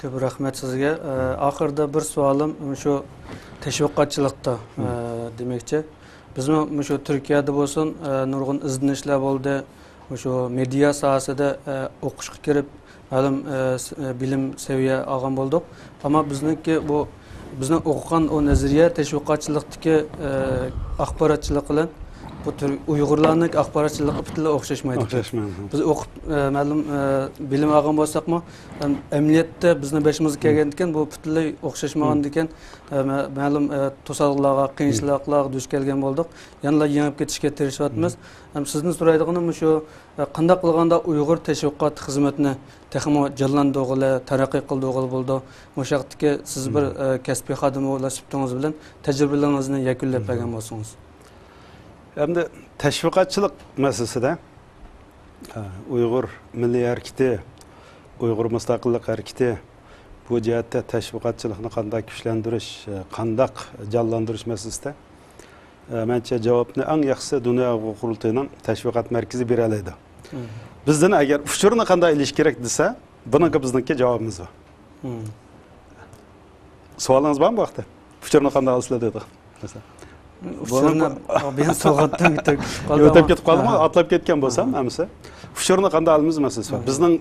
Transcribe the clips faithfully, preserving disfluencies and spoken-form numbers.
كۆپ رەھمەت سىزگە. ئە، ئاخىرىدا بىر سوئالىم مۇشۇ تەشۋىقاتچىلىقتا، ئە، دېمەكچى. بىزمۇ مۇشۇ تۈركىيەدە بولسۇن، ئە، نۇرغۇن ئىزدىنىشلەر بولدى. مۇشۇ مېدىيا ساھەسىدە، ئە، ئوقۇشقا كىرىپ، مەلۇم، ئە، س-، ئە، بىلىم سەۋىيە ئالغان بولدۇق. ئەمما بىزنىڭكى بۇ، بىزنىڭ ئوقۇغان ئۇ نەزەرىيە تەشۋىقاتچىلىقتىكى، ئە، ئاخباراتچىلىق بىلەن بۇ تۈر-، ئۇيغۇرلارنىڭ ئاخباراتچىلىقى پۈتۈنلەي ئوخشاشمايدۇ. ئوخشاشمايدۇ. بىز ئوقۇپ، ئە، مەلۇم، ئە، بىلىم ئالغان بولساقمۇ، ئەم-، ئەمەلىيەتتە بىزنىڭ بېشىمىزغا كەلگەندىكىن، بۇ پۈتۈنلەي ئوخشاشمىغاندىكىن، ئە، مە-، مەلۇم، ئە، توسالغۇلارغا، قىيىنچىلىقلارغا دۇچ كەلگەن بولدۇق. يەنىلا يېڭىپ كېتىشكە تىرىشىۋاتىمىز. ھەم سىزدىن سورايدىغىنىم مۇشۇ، ئە، قانداق قىلغاندا ئۇيغۇر تەشۋىقات خىزمىتىنى تېخىمۇ جانلاندۇرغىلى، تەرەققىي قىلدۇرغىلى بولىدۇ؟ مۇشۇ ھەقتىكى سىز بىر، ئە، كەسپىي خادىم بولۇش سۈپىتىڭىز بىلەن تەجرىبىلىرىڭىزنى يەكۈنلەپ بەرگەن بولسىڭىز. ئەمدى تەشۋىقاتچىلىق مەسىلىسىدە، ئە، ئۇيغۇر مىللىي ھەرىكىتى، ئۇيغۇر مۇستەقىللىق ھەرىكىتى بۇ جەھەتتە تەشۋىقاتچىلىقنى قانداق كۈچلەندۈرۈش، ئە، قانداق جانلاندۇرۇش مەسىلىسىدە، ئە، مەنچە جاۋابنى ئەڭ ياخشىسى دۇنيا ئۇيغۇر قۇرۇلتىيىنىڭ تەشۋىقات مەركىزى بېرەلەيدۇ. بىزدىن ئەگەر ئۇچۇرنى قانداق ئېلىش كېرەك دېسە، بۇنىڭغا بىزنىڭكى جاۋابىمىز بار. سوئالىڭىز بارمۇ بۇ ھەقتە؟ ئۇچۇرنى قانداق ئالىسىلەر دەيدۇ. مەسىلەن. ئۇچۇرنى بۇنىڭ بۇ بۇيان سوغاتتىن ئۆتۈپ كېتىپ قالدى. ئۆتۈپ كېتىپ قالدىمۇ؟ ئاھا. ئاتلاپ كەتكەن بولسام، ئەمىسە. ئۇچۇرنى قانداق ئالىمىز مەسىلىسى بار. بىزنىڭ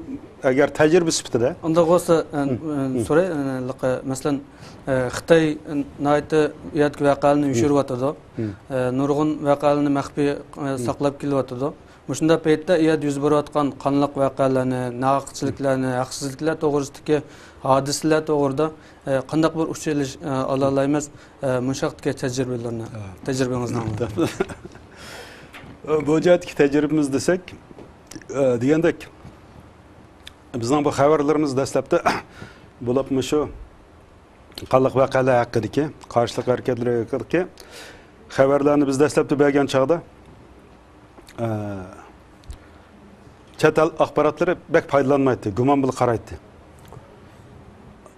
ئەگەر تەجرىبە سۈپىتىدە. ئۇنداق بولسا، ئە، ئە، سوراي، ئە، لىقى، مەسىلەن، ئە، خىتاي، ئە، ناھايىتى ئۇ يەردىكى ۋەقەلەرنى يوشۇرۇۋاتىدۇ. ئە، نۇرغۇن ۋەقەلەرنى مەخپىي، ئە، ساقلاپ كېلىۋاتىدۇ. مۇشۇنداق پەيتتە ئۇ يەردە يۈز بېرىۋاتقان قانلىق ۋەقەلەرنى، ناھەقچىلىكلەرنى، ھەقسىزلىكلەر توغرىسىدىكى ھادىسىلەر توغرىدا، ئە، قانداق بىر ئۇچۇر ئېلىش، ئە، ئالالايمىز؟ ئە، مۇشۇ ھەقتىكى تەجرىبىلىرىنى، تەجرىبىڭىزنى ئاڭلايمىز. بۇ جەھەتتىكى تەجرىبىمىز دېسەك، ئە، دېگەندەك، بىزنىڭ بۇ خەۋەرلىرىمىز دەسلەپتە بولۇپمۇ شۇ قانلىق ۋەقەلەر ھەققىدىكى، قارشىلىق ھەرىكەتلىرى ھەققىدىكى خەۋەرلەرنى بىز دەسلەپتە بەرگەن چاغدا، ئە، چەت ئەل ئاخباراتلىرى بەك پايدىلانمايتتى، گۇمان بىلەن قارايتتى.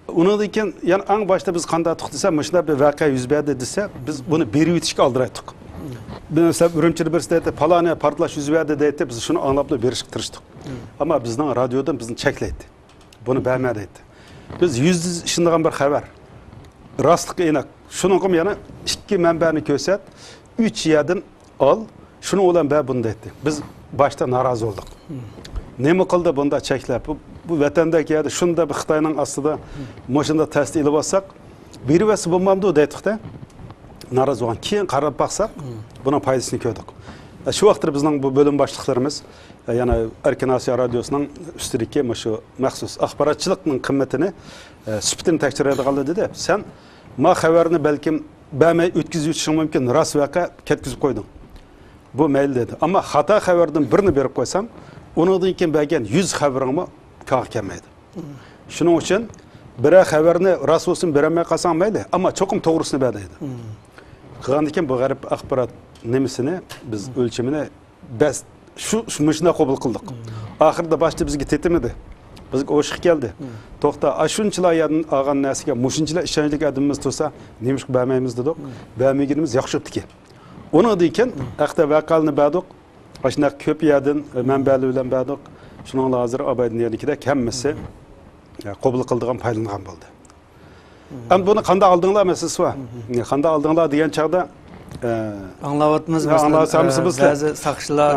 ئۇنىڭدىن كېيىن يەنە ئەڭ باشتا بىز قانداق ئۇقتۇق دېسە، مۇشۇنداق بىر ۋەقە يۈز بەردى دېسە، بىز بۇنى بېرىۋېتىشكە ئالدىرايتتۇق. مەسىلەن، ئۈرۈمچىدە بىرسى دەيتتى، پالانى پارتلاش يۈز بەردى دەيتتى، بىز شۇنى ئاڭلاپلا بېرىشكە تىرىشتۇق. ئەمما بىزنىڭ رادىيودىن بىزنى چەكلەيتتى. بۇنى بەرمە دەيتتى. بىز يۈزدە يۈز ئىشىنىدىغان بىر خەۋەر. راستلىقى ئېنىق. شۇنىڭغىمۇ يەنە ئىككى مەنبەنى كۆرسەت، ئۈچ يەردىن ئال، شۇنىڭ بىلەن بەر بۇنى دەيتتى. بىز باشتا نارازى بولدۇق. نېمە قىلدى بۇنداق چەكلەپ؟ بۇ، بۇ ۋەتەندەك يەردە شۇنداق بىر خىتاينىڭ ئاستىدا مۇشۇنداق تەستە ئېلىۋالساق، بېرىۋەتسە بولمامدۇ دەيتتۇق-دە. نارازى بولغان. كېيىن قاراپ باقساق، بۇنىڭ پايدىسىنى كۆردۇق. شۇ ۋاقىتتا بىزنىڭ بۇ بۆلۈم باشلىقلىرىمىز، يەنە ئەركىن ئاسىيا رادىيوسىنىڭ ئۈستىدىكى مۇشۇ مەخسۇس ئاخباراتچىلىقنىڭ قىممىتىنى، ئە، سۈپىتىنى تەكشۈرەلەيدىغانلار دېدى، سەن ما خەۋەرنى بەلكىم بەرمەي ئۆتكۈزۈۋېتىشىڭ مۇمكىن، راست ۋەقە كەتكۈزۈپ قويدۇڭ. بۇ مەيلى دېدى. ئەمما خاتا خەۋەردىن بىرنى بېرىپ قويساڭ، ئۇنىڭدىن كېيىن بەرگەن يۈز خەۋىرىڭمۇ كارغا كەلمەيدۇ. شۇنىڭ ئۈچۈن بىرەر خەۋەرنى راست بولسۇن بېرەلمەي قالساڭ مەيلى، ئەمما چوقۇم توغرىسىنى بەر دەيدۇ. قىلغاندىن كېيىن بۇ غەرب ئاخبارات نېمىسىنى بىز ئۆلچىمىنى بەس، شۇ، شۇ، مۇشۇنداق قوبۇل قىلدۇق. ئاخىرىدا باشتا بىزگە تېتىمىدى. بىزگە ئوشۇق كەلدى. توختا، ئاشۇنچىلا يەردىن ئالغان نەرسىگە مۇشۇنچىلا ئىشەنچلىك ئادىمىمىز تۇرسا، نېمىشقا بەرمەيمىز دېدۇق. بەرمىگىنىمىز ياخشى بوپتىكەن. ئۇنىڭدىن كېيىن ھەقتە ۋەقەلىنى بەردۇق. ئاشۇنداق كۆپ يەردىن مەنبەلەر بىلەن بەردۇق. شۇنىڭلا ھازىر ئابايدىن يەنىكىدەك ھەممىسى، يا، قوبۇل قىلىدىغان، پايدىلىنىدىغان بولدى. ئەمدى بۇنى قانداق ئالدىڭلار مەسىلىسى بار. قانداق ئالدىڭلار دېگەن چاغدا، ئە، ئاڭلاۋاتىمىز، يا، مەسىلەن، ئاڭلاۋاتامسىز ئە، بىزلەر؟ بەزى ساقچىلار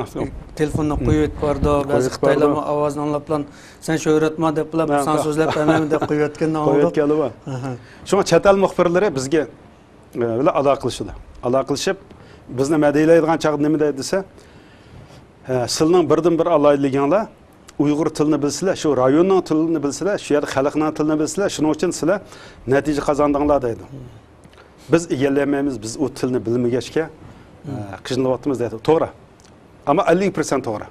تېلېفوننى قويۇۋېتىپ بارىدۇ، بەزى قويۇپ خىتايلارمۇ بارىدۇ. ئاۋازىنى ئاڭلاپلا، سەن شۆھرەتما دەپلا، ساڭا سۆزلەپ بەرمەيمەن دەپ قويۇۋەتكەننى ئاڭلىدۇق. قويۇۋەتكەنلىرى بار. شۇڭا چەت ئەل مۇخبىرلىرى بىزگە، ئە، بىلەن ئالاقىلىشىدۇ. ئالاقىلىشىپ، بىزنى مەدھىيەلەيدىغان چاغدا نېمە دەيدۇ دېسە، ئە، سىلىنىڭ بىردىن بىر ئالاھىدىلىكىڭلار، ئۇيغۇر تىلىنى بىلسىلەر، شۇ رايوننىڭ تىلىنى بىلسىلەر، شۇ يەردە خەلقنىڭ تىلىنى بىلسىلەر، شۇنىڭ ئۈچۈن سىلەر نەتىجە قازاندىڭلار دەيدۇ. بىز ئىگىلىيەلمەيمىز، بىز ئۇ تىلنى بىلمىگەچكە، ئە، قىينىلىۋاتىمىز دەيدۇ. توغرا. ئەمما ئەللىك پىرسەنت توغرا.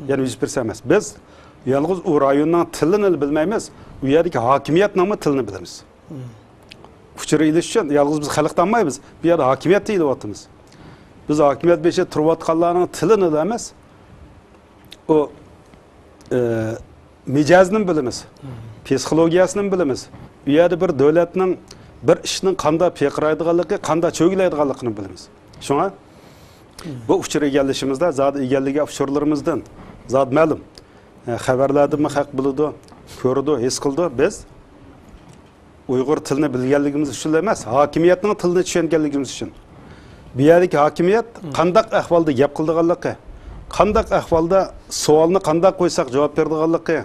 يەنى يۈز پىرسەنت ئەمەس. بىز يالغۇز ئۇ رايوننىڭ تىلىنىلا بىلمەيمىز، ئۇ يەردىكى ھاكىمىيەتنىڭمۇ تىلىنى بىلىمىز. ئۇچۇر ئېلىش ئۈچۈن يالغۇز بىز خەلقتىن ئالمايمىز، بۇ يەردە ھاكىمىيەتتە ئېلىۋاتىمىز. بىز ھاكىمىيەت بېشىدا تۇرۇۋاتقانلارنىڭ تىلىنىلا ئەمەس، ئۇ، ئى، مىجەزىنىمۇ بىلىمىز، پسىخولوگىيەسىنىمۇ بىلىمىز. ئۇ يەردە بىر دۆلەتنىڭ، بىر ئىشنىڭ قانداق پىرقىرايدىغانلىقى، قانداق چۆگىلەيدىغانلىقىنى بىلىمىز. شۇڭا بۇ ئۇچۇر ئىگىلىشىمىزدە زادى ئىگىلىگەن ئۇچۇرلىرىمىزدىن زادى مەلۇم. ئە، خەۋەرلەردىنمۇ خەق بىلىدۇ، كۆرىدۇ، ھېس قىلىدۇ. بىز ئۇيغۇر تىلىنى بىلگەنلىكىمىز ئۈچۈن ئەمەس، ھاكىمىيەتنىڭ تىلىنى چۈشەنگەنلىكىمىز ئۈچۈن. بۇ يەردىكى ھاكىمىيەت قانداق ئەھۋالدا گەپ قىلىدىغانلىقى، قانداق ئەھۋالدا سوئالنى قانداق قويساق جاۋاب بېرىدىغانلىقى،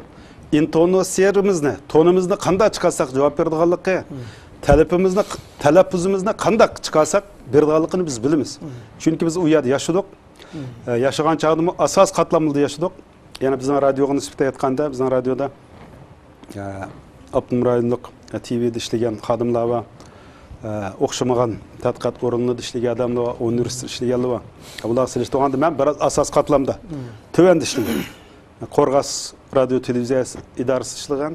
ئىنتوناتسىيەمىزنى، تونىمىزنى قانداق چىقارساق جاۋاب بېرىدىغانلىقى، تەلىپىمىزنى، تەلەپپۇزىمىزنى قانداق چىقارساق بېرىدىغانلىقىنى بىز بىلىمىز. چۈنكى بىز ئۇ يەردە ياشىدۇق. ئە، ياشىغان چاغدىمۇ ئاساسىي قاتلامدا ياشىدۇق. يەنە بىزنىڭ رادىيوغا نىسبەتەن ئېيتقاندا، بىزنىڭ رادىيودا، ئە، ئاپتونوم رايونلۇق، ئە، تىۋىدا ئىشلىگەن خادىملار بار، ئە، ئوخشىمىغان تەتقىقات ئورۇنلىرىدا ئىشلىگەن ئادەملەر بار، ئۇنىۋېرسىتېتتا ئىشلىگەنلەر بار. بۇلارغا سېلىشتۇرغاندا مەن بىراز ئاساسىي قاتلامدا، تۆۋەندە ئىشلىگەن. قورغاس رادىيو تېلېۋىزىيە ئىدارىسىدا ئىشلىگەن،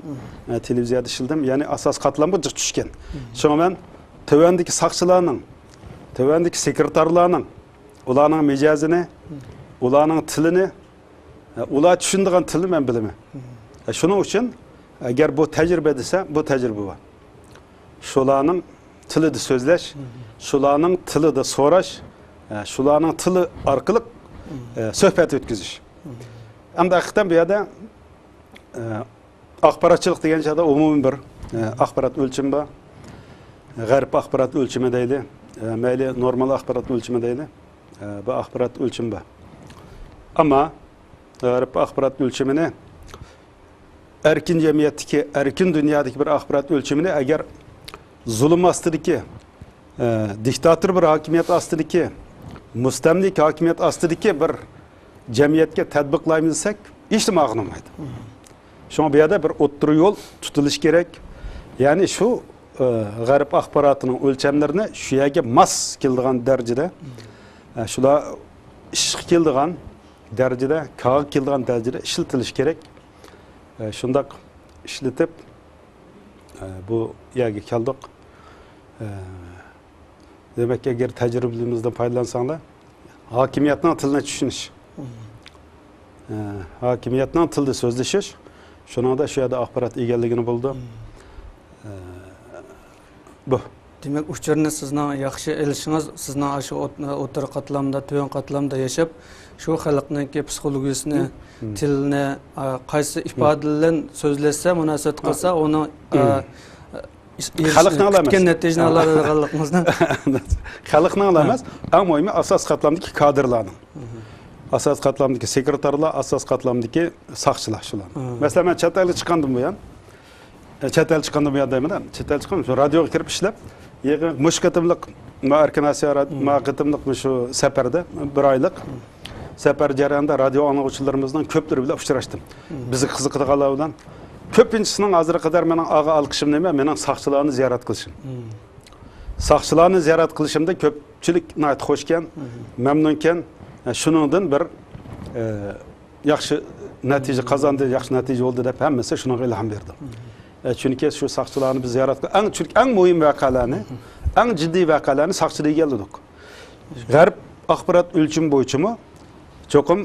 ئە، تېلېۋىزىيەدە ئىشلىدىم. يەنى ئاساسىي قاتلامغا جىق چۈشكەن. شۇڭا مەن تۆۋەندىكى ساقچىلارنىڭ، تۆۋەندىكى سېكرېتارلارنىڭ، ئۇلارنىڭ مىجەزىنى، ئۇلارنىڭ تىلىنى، ئۇلار چۈشىنىدىغان تىلنى مەن بىلىمەن. ئە، شۇنىڭ ئۈچۈن، ئەگەر بۇ تەجرىبە دېسە، بۇ تەجرىبە بار. شۇلارنىڭ تىلىدا سۆزلەش، شۇلارنىڭ تىلىدا سوراش، ئە، شۇلارنىڭ تىلى ئارقىلىق، ئە، سۆھبەت ئۆتكۈزۈش. ئەمدى ھەقىقەتەن بۇ يەردە، ئە، ئاخباراتچىلىق دېگەن چاغدا ئومۇمىي بىر، ئە، ئاخبارات ئۆلچىمى بار. غەرب ئاخبارات ئۆلچىمى دەيلى، ئە، مەيلى نورمال ئاخبارات ئۆلچىمى دەيلى. ئە، بۇ ئاخبارات ئۆلچىمى بار. ئەمما غەرب ئاخبارات ئۆلچىمىنى ئەركىن جەمئىيەتتىكى، ئەركىن دۇنيادىكى بىر ئاخبارات ئۆلچىمىنى ئەگەر زۇلۇم ئاستىدىكى، ئە، دىكتاتور بىر ھاكىمىيەت ئاستىدىكى، مۇستەملىكە ھاكىمىيەت ئاستىدىكى بىر جەمئىيەتكە تەتبىقلايمىز دېسەك، ھېچنېمە ئاڭلىمايدۇ. شۇڭا بۇ يەردە بىر ئوتتۇرا يول تۇتۇلۇشى كېرەك. يەنى شۇ، ئە، غەرب ئاخباراتىنىڭ ئۆلچەملىرىنى شۇ يەرگە ماس كېلىدىغان دەرىجىدە، ئە، شۇلار ئىشقا كېلىدىغان دەرىجىدە، كارغا كېلىدىغان دەرىجىدە ئىشلىتىلىشى كېرەك. ئە، شۇنداق ئىشلىتىپ، ئە، بۇ يەرگە كەلدۇق. ئە، دېمەك، ئەگەر تەجرىبىمىزدىن پايدىلانساڭلار، ھاكىمىيەتنىڭ تىلىنى چۈشىنىش. ئە، ھاكىمىيەتنىڭ تىلىدا سۆزلىشىش، شۇنىڭدا شۇ يەردە ئاخبارات ئىگىلىكىنى بولىدۇ. ئە، بۇ. دېمەك، ئۇچۇرنى سىزنىڭ ياخشى ئېلىشىڭىز سىزنىڭ ئاشۇ ئوت-، ئوتتۇرا قاتلامدا، تۆۋەن قاتلامدا ياشاپ، شۇ خەلقنىڭكى پسىخولوگىيىسىنى، تىلىنى، ئا، قايسى ئىپادە بىلەن سۆزلەشسە، مۇناسىۋەت قىلسا، ئۇنىڭ، ئا، ئېرىش-، خەلقنىڭلا ئەمەس. كۈتكەن نەتىجىنى ئالالىغانلىقىڭىزنى. خەلقنىڭلا ئەمەس، ئەڭ مۇھىمى ئاساسىي قاتلامدىكى كادىرلارنىڭ. ئاساسىي قاتلامدىكى سېكرېتارلار، ئاساسىي قاتلامدىكى ساقچىلار شۇلار. مەسىلەن، مەن چەت ئەلگە چىققاندىن بۇيان، ئە، چەت ئەل چىققاندىن بۇيان دەيمەن، چەت ئەل چىققان، شۇ رادىيوغا كىرىپ ئىشلەپ، يېقىن مۇشۇ قېتىملىق، ما ئەركىن ئاسىيا راد-، ما قېتىملىق مۇشۇ سەپەردە، بىر ئايلىق سەپەر جەريانىدا رادىيو ئاڭلىغۇچىلىرىمىزنىڭ كۆپلىرى بىلەن ئۇچراشتىم. بىزگە قىزىقىدىغانلار بىلەن. كۆپىنچىسىنىڭ ھازىرغا قەدەر مېنىڭ ئالغان ئالقىشىم نېمە؟ مېنىڭ ساقچىلارنى زىيارەت قىلىشىم. ساقچىلارنى زىيارەت قىلىشىمدا كۆپچىلىك ناھايىتى خۇشكەن، مەمنۇنكەن. شۇنىڭدىن بىر، ئە، ياخشى نەتىجە قازاندى، ياخشى نەتىجە بولدى دەپ ھەممىسى شۇنىڭغا ئىلھام بېرىدۇ. ئە، چۈنكى شۇ ساقچىلارنى بىز زىيارەت قىل-، ئەڭ، چۈنكى ئەڭ مۇھىم ۋەقەلەرنى، ئەڭ جىددىي ۋەقەلەرنى ساقچىدا ئىگىلىدۇق. غەرب ئاخبارات ئۆلچىمى بويىچىمۇ چوقۇم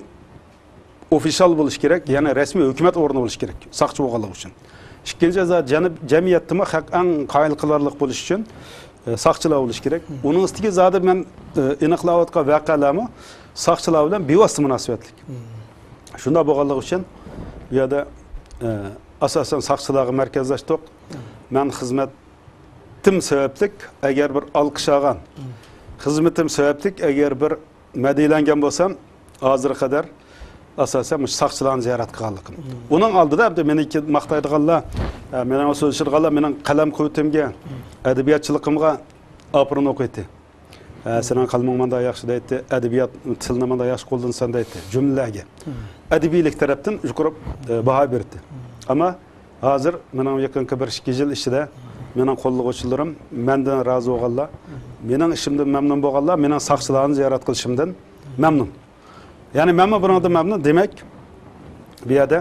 ئوفىشال بولۇش كېرەك، يەنى رەسمىي ھۆكۈمەت ئورنى بولۇش كېرەك، ساقچى بولغانلىقى ئۈچۈن. ئىككىنچى، جەمئىيەتتىمۇ خەق ئەڭ قايىل قىلارلىق بولۇش ئۈچۈن، ئە، ساقچىلار بولۇش كېرەك. ئۇنىڭ ئۈستىگە زادى مەن، ئە، ئېنىقلاۋاتقان ۋەقەلەرمۇ ساقچىلار بىلەن بىۋاسىتە مۇناسىۋەتلىك. شۇنداق بولغانلىقى ئۈچۈن بۇ يەردە، ئە، ئاساسەن ساقچىلارغا مەركەزلەشتۇق. مەن خىزمەتتىم سەۋەبلىك ئەگەر بىر ئالقىش ئالغان، خىزمىتىم سەۋەبلىك ئەگەر بىر مەدھىيەلەنگەن بولسام، ھازىرغا قەدەر ئاساسەن مۇشۇ ساقچىلارنى زىيارەت قىلغانلىقىم. ئۇنىڭ ئالدىدا ئەمدى مېنىڭكى ماختايدىغانلار، ئە، مېنىڭ سۆزلىشىدىغانلار مېنىڭ قەلەم قۇۋۋىتىمگە، ئەدەبىياتچىلىقىمغا ئاپىرىن ئوقۇيتتى. ئە، سېنىڭ قەلىمىڭ مانداق ياخشى دەيتتى، ئەدەبىيات تىلنى مانداق ياخشى قوللىدىڭ سەن دەيتتى، جۈملىلەرگە. ئەدەبىيلىك تەرەپتىن يۇقىرى، ئە، باھا بېرىتتى. ئەمما ھازىر مېنىڭ يېقىنقى بىر ئىككى يىل ئىچىدە مېنىڭ قوللىغۇچىلىرىم، مەندىن رازى بولغانلار، مېنىڭ ئىشىمدىن مەمنۇن بولغانلار، مېنىڭ ساقچىلارنى زىيارەت قىلىشىمدىن مەمنۇن. يەنى مەنمۇ بۇنىڭدىن مەمنۇن. دېمەك، بۇ يەردە،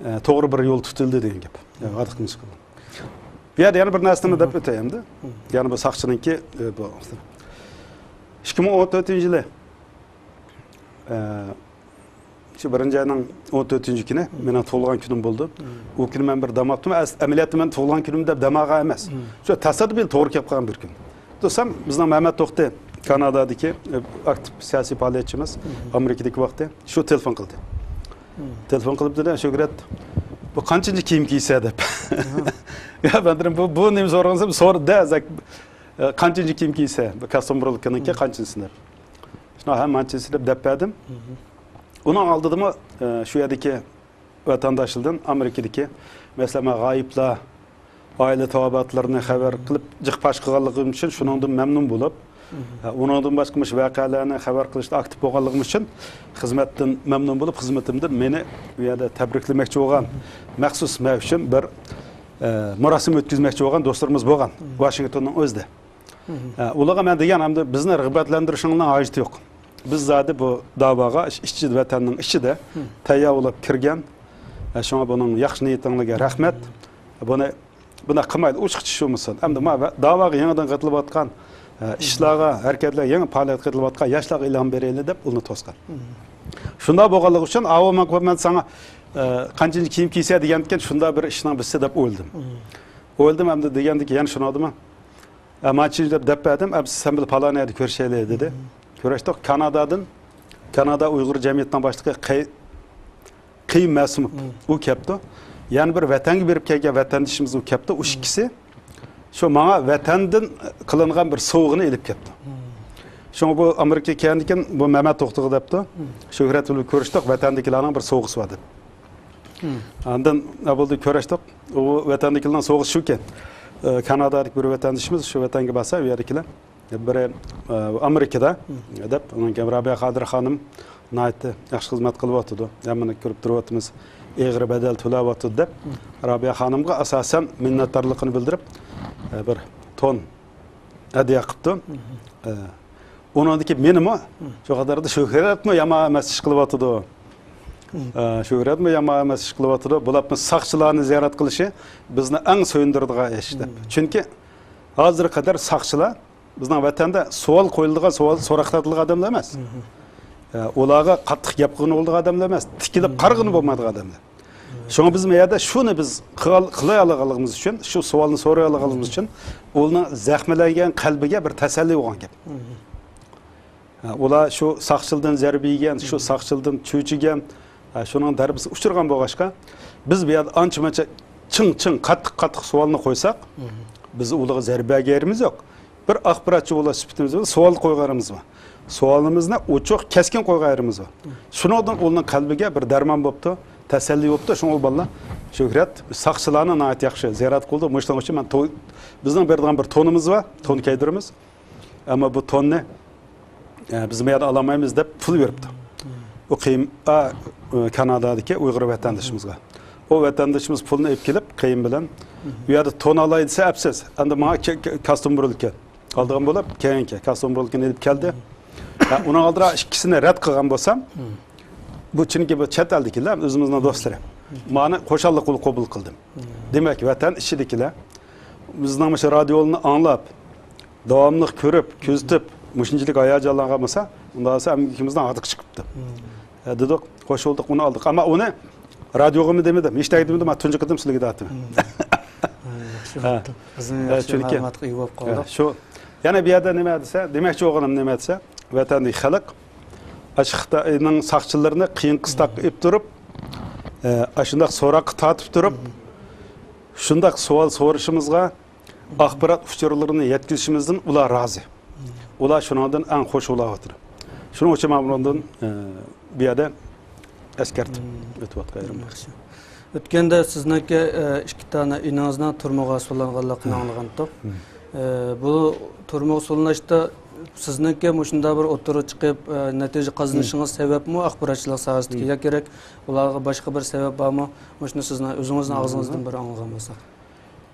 ئە، توغرا بىر يول تۇتۇلدى دېگەن گەپ. يا، ھەقىقەتەن چىقىدۇ. بۇ يەردە يەنە بىر نەرسىنى دەپ ئۆتەي ئەمدى. يەنە بۇ ساقچىنىڭكى، ئە، بۇ ئىككى مىڭ ئون تۆتىنچى يىلى، ئە، شۇ بىرىنچى ئاينىڭ ئون تۆتىنچى كۈنى مېنىڭ تۇغۇلغان كۈنۈم بولدى. ئۇ كۈنى مەن بىر دام ئاپتىم. ئەس-، ئەمەلىيەتتە مەن تۇغۇلغان كۈنۈم دەپ دام ئالغان ئەمەس. شۇ تاسادىپىي توغرا كېلىپ قالغان بىر كۈن. دوستۇم، بىزنىڭ مەمەت توختى كانادادىكى، ئە، ئاكتىپ سىياسىي پائالىيەتچىمىز، ئامېرىكىدىكى ۋاقتى، شۇ تېلېفون قىلدى. تېلېفون قىلىپ دېدى، شۆھرەت، قانچىنچى كىيىم كىيسە دەپ. يا بەندىرىم، بۇ، بۇ نېمە سورىغانسا، سور دە، زەك-، قانچىنچى كىيىم كىيسە، بۇ كاستيۇم بۇرۇلكىنىڭكى قانچىنچىسى دەپ. شۇنىڭ ھەم مانچىسى دەپ دەپ بەردىم. ئۇنىڭ ئالدىدىمۇ، ئە، شۇ يەردىكى ۋەتەنداشلاردىن ئامېرىكىدىكى، مەسىلەن، مانا غايىبلار، ئائىلە تاۋابىئاتلىرىنى خەۋەر قىلىپ، جىق پاش قىلغانلىقىم ئۈچۈن شۇنىڭدىن مەمنۇن بولۇپ، ھە، ئۇنىڭدىن باشقا مۇشۇ ۋەقەلەرنى خەۋەر قىلىشتا ئاكتىپ بولغانلىقىم ئۈچۈن خىزمەتتىن مەمنۇن بولۇپ، خىزمىتىمدىن مېنى ئۇ يەردە تەبرىكلىمەكچى بولغان، مەخسۇس مەن ئۈچۈن بىر، ئە، مۇراسىم ئۆتكۈزمەكچى بولغان دوستلىرىمىز بولغان ۋاشىنگتوننىڭ ئۆزىدە. ئە، ئۇلارغا مەن دېگەن، ئەمدى بىزنى رىغبەتلەندۈرۈشىڭلارنىڭ ھاجىتى يوق. بىز زادى بۇ داۋاغا ئىچ-، ئىچ-، ۋەتەننىڭ ئىچىدە تەييار بولۇپ كىرگەن. ئە، شۇڭا بۇنىڭ ياخشى نىيىتىڭلارغا رەھمەت. بۇنى، بۇنداق قىلمايلى، ئوچۇقچە شۇ بولسۇن. ئەمدى ما ۋە-، داۋاغا يېڭىدىن قېتىلىۋاتقان، ئە، ئىشلارغا، ھەرىكەتلەرگە، يېڭى پائالىيەتكە قېتىلىۋاتقان ياشلارغا ئىلھام بېرەيلى دەپ ئۇلنى توسقان. شۇنداق بولغانلىقى ئۈچۈن، ئاۋۇ ماڭا مەن ساڭا، ئە، قانچىنچە كىيىم كىيسە دېگەنكەن، شۇنداق بىر ئىشنىڭ بىرسى دەپ ئويلىدىم. ئويلىدىم، ئەمدى دېگەندىكىن يەنە شۇنىڭدىمۇ؟ ئە، مانچىنچە دەپ، دەپ بەردىم، ئە، سەن بىلەن پالان يەردە كۆرۈشەيلى، دېدى. كۆرۈشتۇق. كانادادىن، كانادا ئۇيغۇر جەمئىيىتىنىڭ باشلىقى قەي-، قېيۇم مەسۇموف، ئۇ كەپتۇ. يەنە بىر ۋەتەنگە بېرىپ كەلگەن ۋەتەندىشىمىز ئۇ كەپتۇ. ئۇ ئىككىسى شۇ ماڭا ۋەتەندىن قىلىنغان بىر سوۋغىنى ئېلىپ كەپتۇ. شۇڭا بۇ ئامېرىكىغا كەلگەندىكىن بۇ مەمەت توختىغا دەپتۇ. شۆھرەت بىلەن كۆرۈشتۇق، ۋەتەندىكىلەرنىڭ بىر سوۋغىسى بار دەپ. ئاندىن، ھە، بولدى، كۆرۈشتۇق. ئۇ ۋەتەندىكىلەرنىڭ سوۋغىسى شۇكەن، ئە، كانادادىكى بىر ۋەتەندىشىمىز شۇ ۋەتەنگە بارسا، ئۇ يەردىكىلەر، بىرى، ئە، ئامېرىكىدا دەپ، ئۇنىڭ كېيىن رابىيە قادىر خانىم ناھايىتى ياخشى خىزمەت قىلىۋاتىدۇ، ھەممىنى كۆرۈپ تۇرۇۋاتىمىز، ئېغىر بەدەل تۆلەۋاتىدۇ دەپ، رابىيە خانىمغا ئاساسەن مىننەتدارلىقىنى بىلدۈرۈپ، ئە، بىر تون ھەدىيە قىپتۇ. ئە، ئۇنىڭدىكى مېنىمۇ شۇ قاتاردا شۆھرەتمۇ يامان ئەمەس ئىش قىلىۋاتىدۇ. ئە، شۆھرەتمۇ يامان ئەمەس ئىش قىلىۋاتىدۇ. بولۇپمۇ ساقچىلارنى زىيارەت قىلىشى بىزنى ئەڭ سۆيۈندۈرىدىغان ئىش دەپ. چۈنكى ھازىرغا قەدەر ساقچىلار بىزنىڭ ۋەتەندە سوئال قويۇلىدىغان، سوئال سوراق تارتىلىدىغان ئادەملەر ئەمەس. ئە، ئۇلارغا قاتتىق گەپ قىلغىلى بولىدىغان ئادەملەر ئەمەس، تىكىلىپ قارىغىلى بولمايدىغان ئادەملەر. شۇڭا بىز بۇ يەردە شۇنى بىز قىلال-، قىلالايدىغانلىقىمىز ئۈچۈن، شۇ سوئالنى سورايدىغانلىقىمىز ئۈچۈن، ئۇلارنىڭ زەخىملەنگەن قەلبىگە بىر تەسەللى بولغان گەپ. ھە، ئۇلار شۇ ساقچىلدىن زەربە يېگەن، شۇ ساقچىلدىن چۆچۈگەن، ھە، شۇنىڭ زەربىسىگە ئۇچرىغان بولغاچقا، بىز بۇ يەردە ئانچە-مۇنچە چىڭ-چىڭ، قاتتىق-قاتتىق سوئالنى قويساق، بىز ئۇلارغا زەربە بەرگەن يېرىمىز يوق. بىر ئاخباراتچى بولۇش سۈپىتىمىز بىلەن سوئال قويغان يېرىمىز بار. سوئالىمىزنى ئوچۇق، كەسكىن قويغان يېرىمىز بار. شۇنىڭدىن ئۇلارنىڭ قەلبىگە بىر دەرمان بوپتۇ، تەسەللى بوپتۇ. شۇڭا ئۇ بالىلار، شۆھرەت، ساقچىلارنى ناھايىتى ياخشى زىيارەت قىلدى. مۇشۇنىڭ ئۈچۈن مەن تو-، بىزنىڭ بېرىدىغان بىر تونىمىز بار، تون كىيدۈرىمىز. ئەمما بۇ توننى، ئە، بىز بۇ يەردە ئالالمايمىز دەپ پۇل بېرىپتۇ. ئۇ قېيىم-، ئا، ئۇ كانادادىكى ئۇيغۇر ۋەتەندىشىمىزغا. ئۇ ۋەتەندىشىمىز پۇلنى ئېلىپ كېلىپ، قېيىم بىلەن، «ئۇ يەردە تون ئالاي» دېسە، ئەپسىز. ئەمدى ماڭا كە-، كە-، كاستيۇم بۇرۇلكەن. ئالىدىغان بولۇپ، كەينىكى كاستيۇم بۇرۇلكىنى ئېلىپ كەلدى. ھە، ئۇنىڭ ئالدىدا ئىككىسىنى رەت قىلغان بولسام، بۇ چۈنكى بۇ چەت ئەلدىكىلەر، ئۆزىمىزنىڭ دوستلىرى. مانا خۇشاللىق بىلەن قوبۇل قىلدىم. دېمەك، ۋەتەن ئىچىدىكىلەر بىزنىڭ مۇشۇ رادىيولارنى ئاڭلاپ، داۋاملىق كۆرۈپ، كۆزىتىپ، مۇشۇنچىلىك ھاياجانلانغان بولسا، ئۇنداق بولسا ئەمگىكىمىزنىڭ ھاردۇقى چىقىپتۇ. ھە، دېدۇق، خوش بولدۇق، ئۇنى ئالدۇق. ئەمما ئۇنى رادىيوغىمۇ دېمىدىم، ھېچ دېمىدىم، مانا تۇنجى قېتىم سىلىگە دەۋاتىمەن. ھە، ياخشى ھە. بوپتۇ. بىزمۇ ھە، ياخشى چۈنكى، مەلۇماتقا ئىگە بولۇپ ھە، قالدۇق. شۇ، يەنە بۇ يەردە نېمە دېسە، دېمەكچى بولغىنىم نېمە دېسە، ۋەتەندىكى خەلق ئاشۇ خىتاينىڭ ساقچىلىرىنى قىيىن قىستاققا ئېلىپ تۇرۇپ، ئە، ئاشۇنداق سوراققا تارتىپ تۇرۇپ، شۇنداق سوئال سورىشىمىزغا، ئاخبارات ئۇچۇرلىرىنى يەتكۈزۈشىمىزدىن ئۇلار رازى. ئۇلار شۇنىڭدىن ئەڭ خوش بولاۋاتىدۇ. شۇنىڭ ئۈچۈن مەن بۇنىڭدىن، ئە، بۇ يەردە ئەسكەرتىپ ئۆتۈۋاتقان يېرىم. ياخشى. ئۆتكەندە سىزنىڭكى، ئە، ئىككى دانە ئىنىڭىزنىڭ تۈرمىگە سولانغانلىقىنى ئاڭلىغانتۇق. ئە، بۇ تۈرمىگە سولىنىشتا سىزنىڭكى مۇشۇنداق بىر ئوتتۇرىغا چىقىپ، ئە، نەتىجە قازىنىشىڭىز سەۋەبمۇ ئاخباراتچىلىق ساھەسىدىكى يا كېرەك، ئۇلارغا باشقا بىر سەۋەب بارمۇ؟ مۇشۇنى سىزنىڭ ئۆزىڭىزنىڭ ئاغزىڭىزدىن بىر ئاڭلىغان بولساق.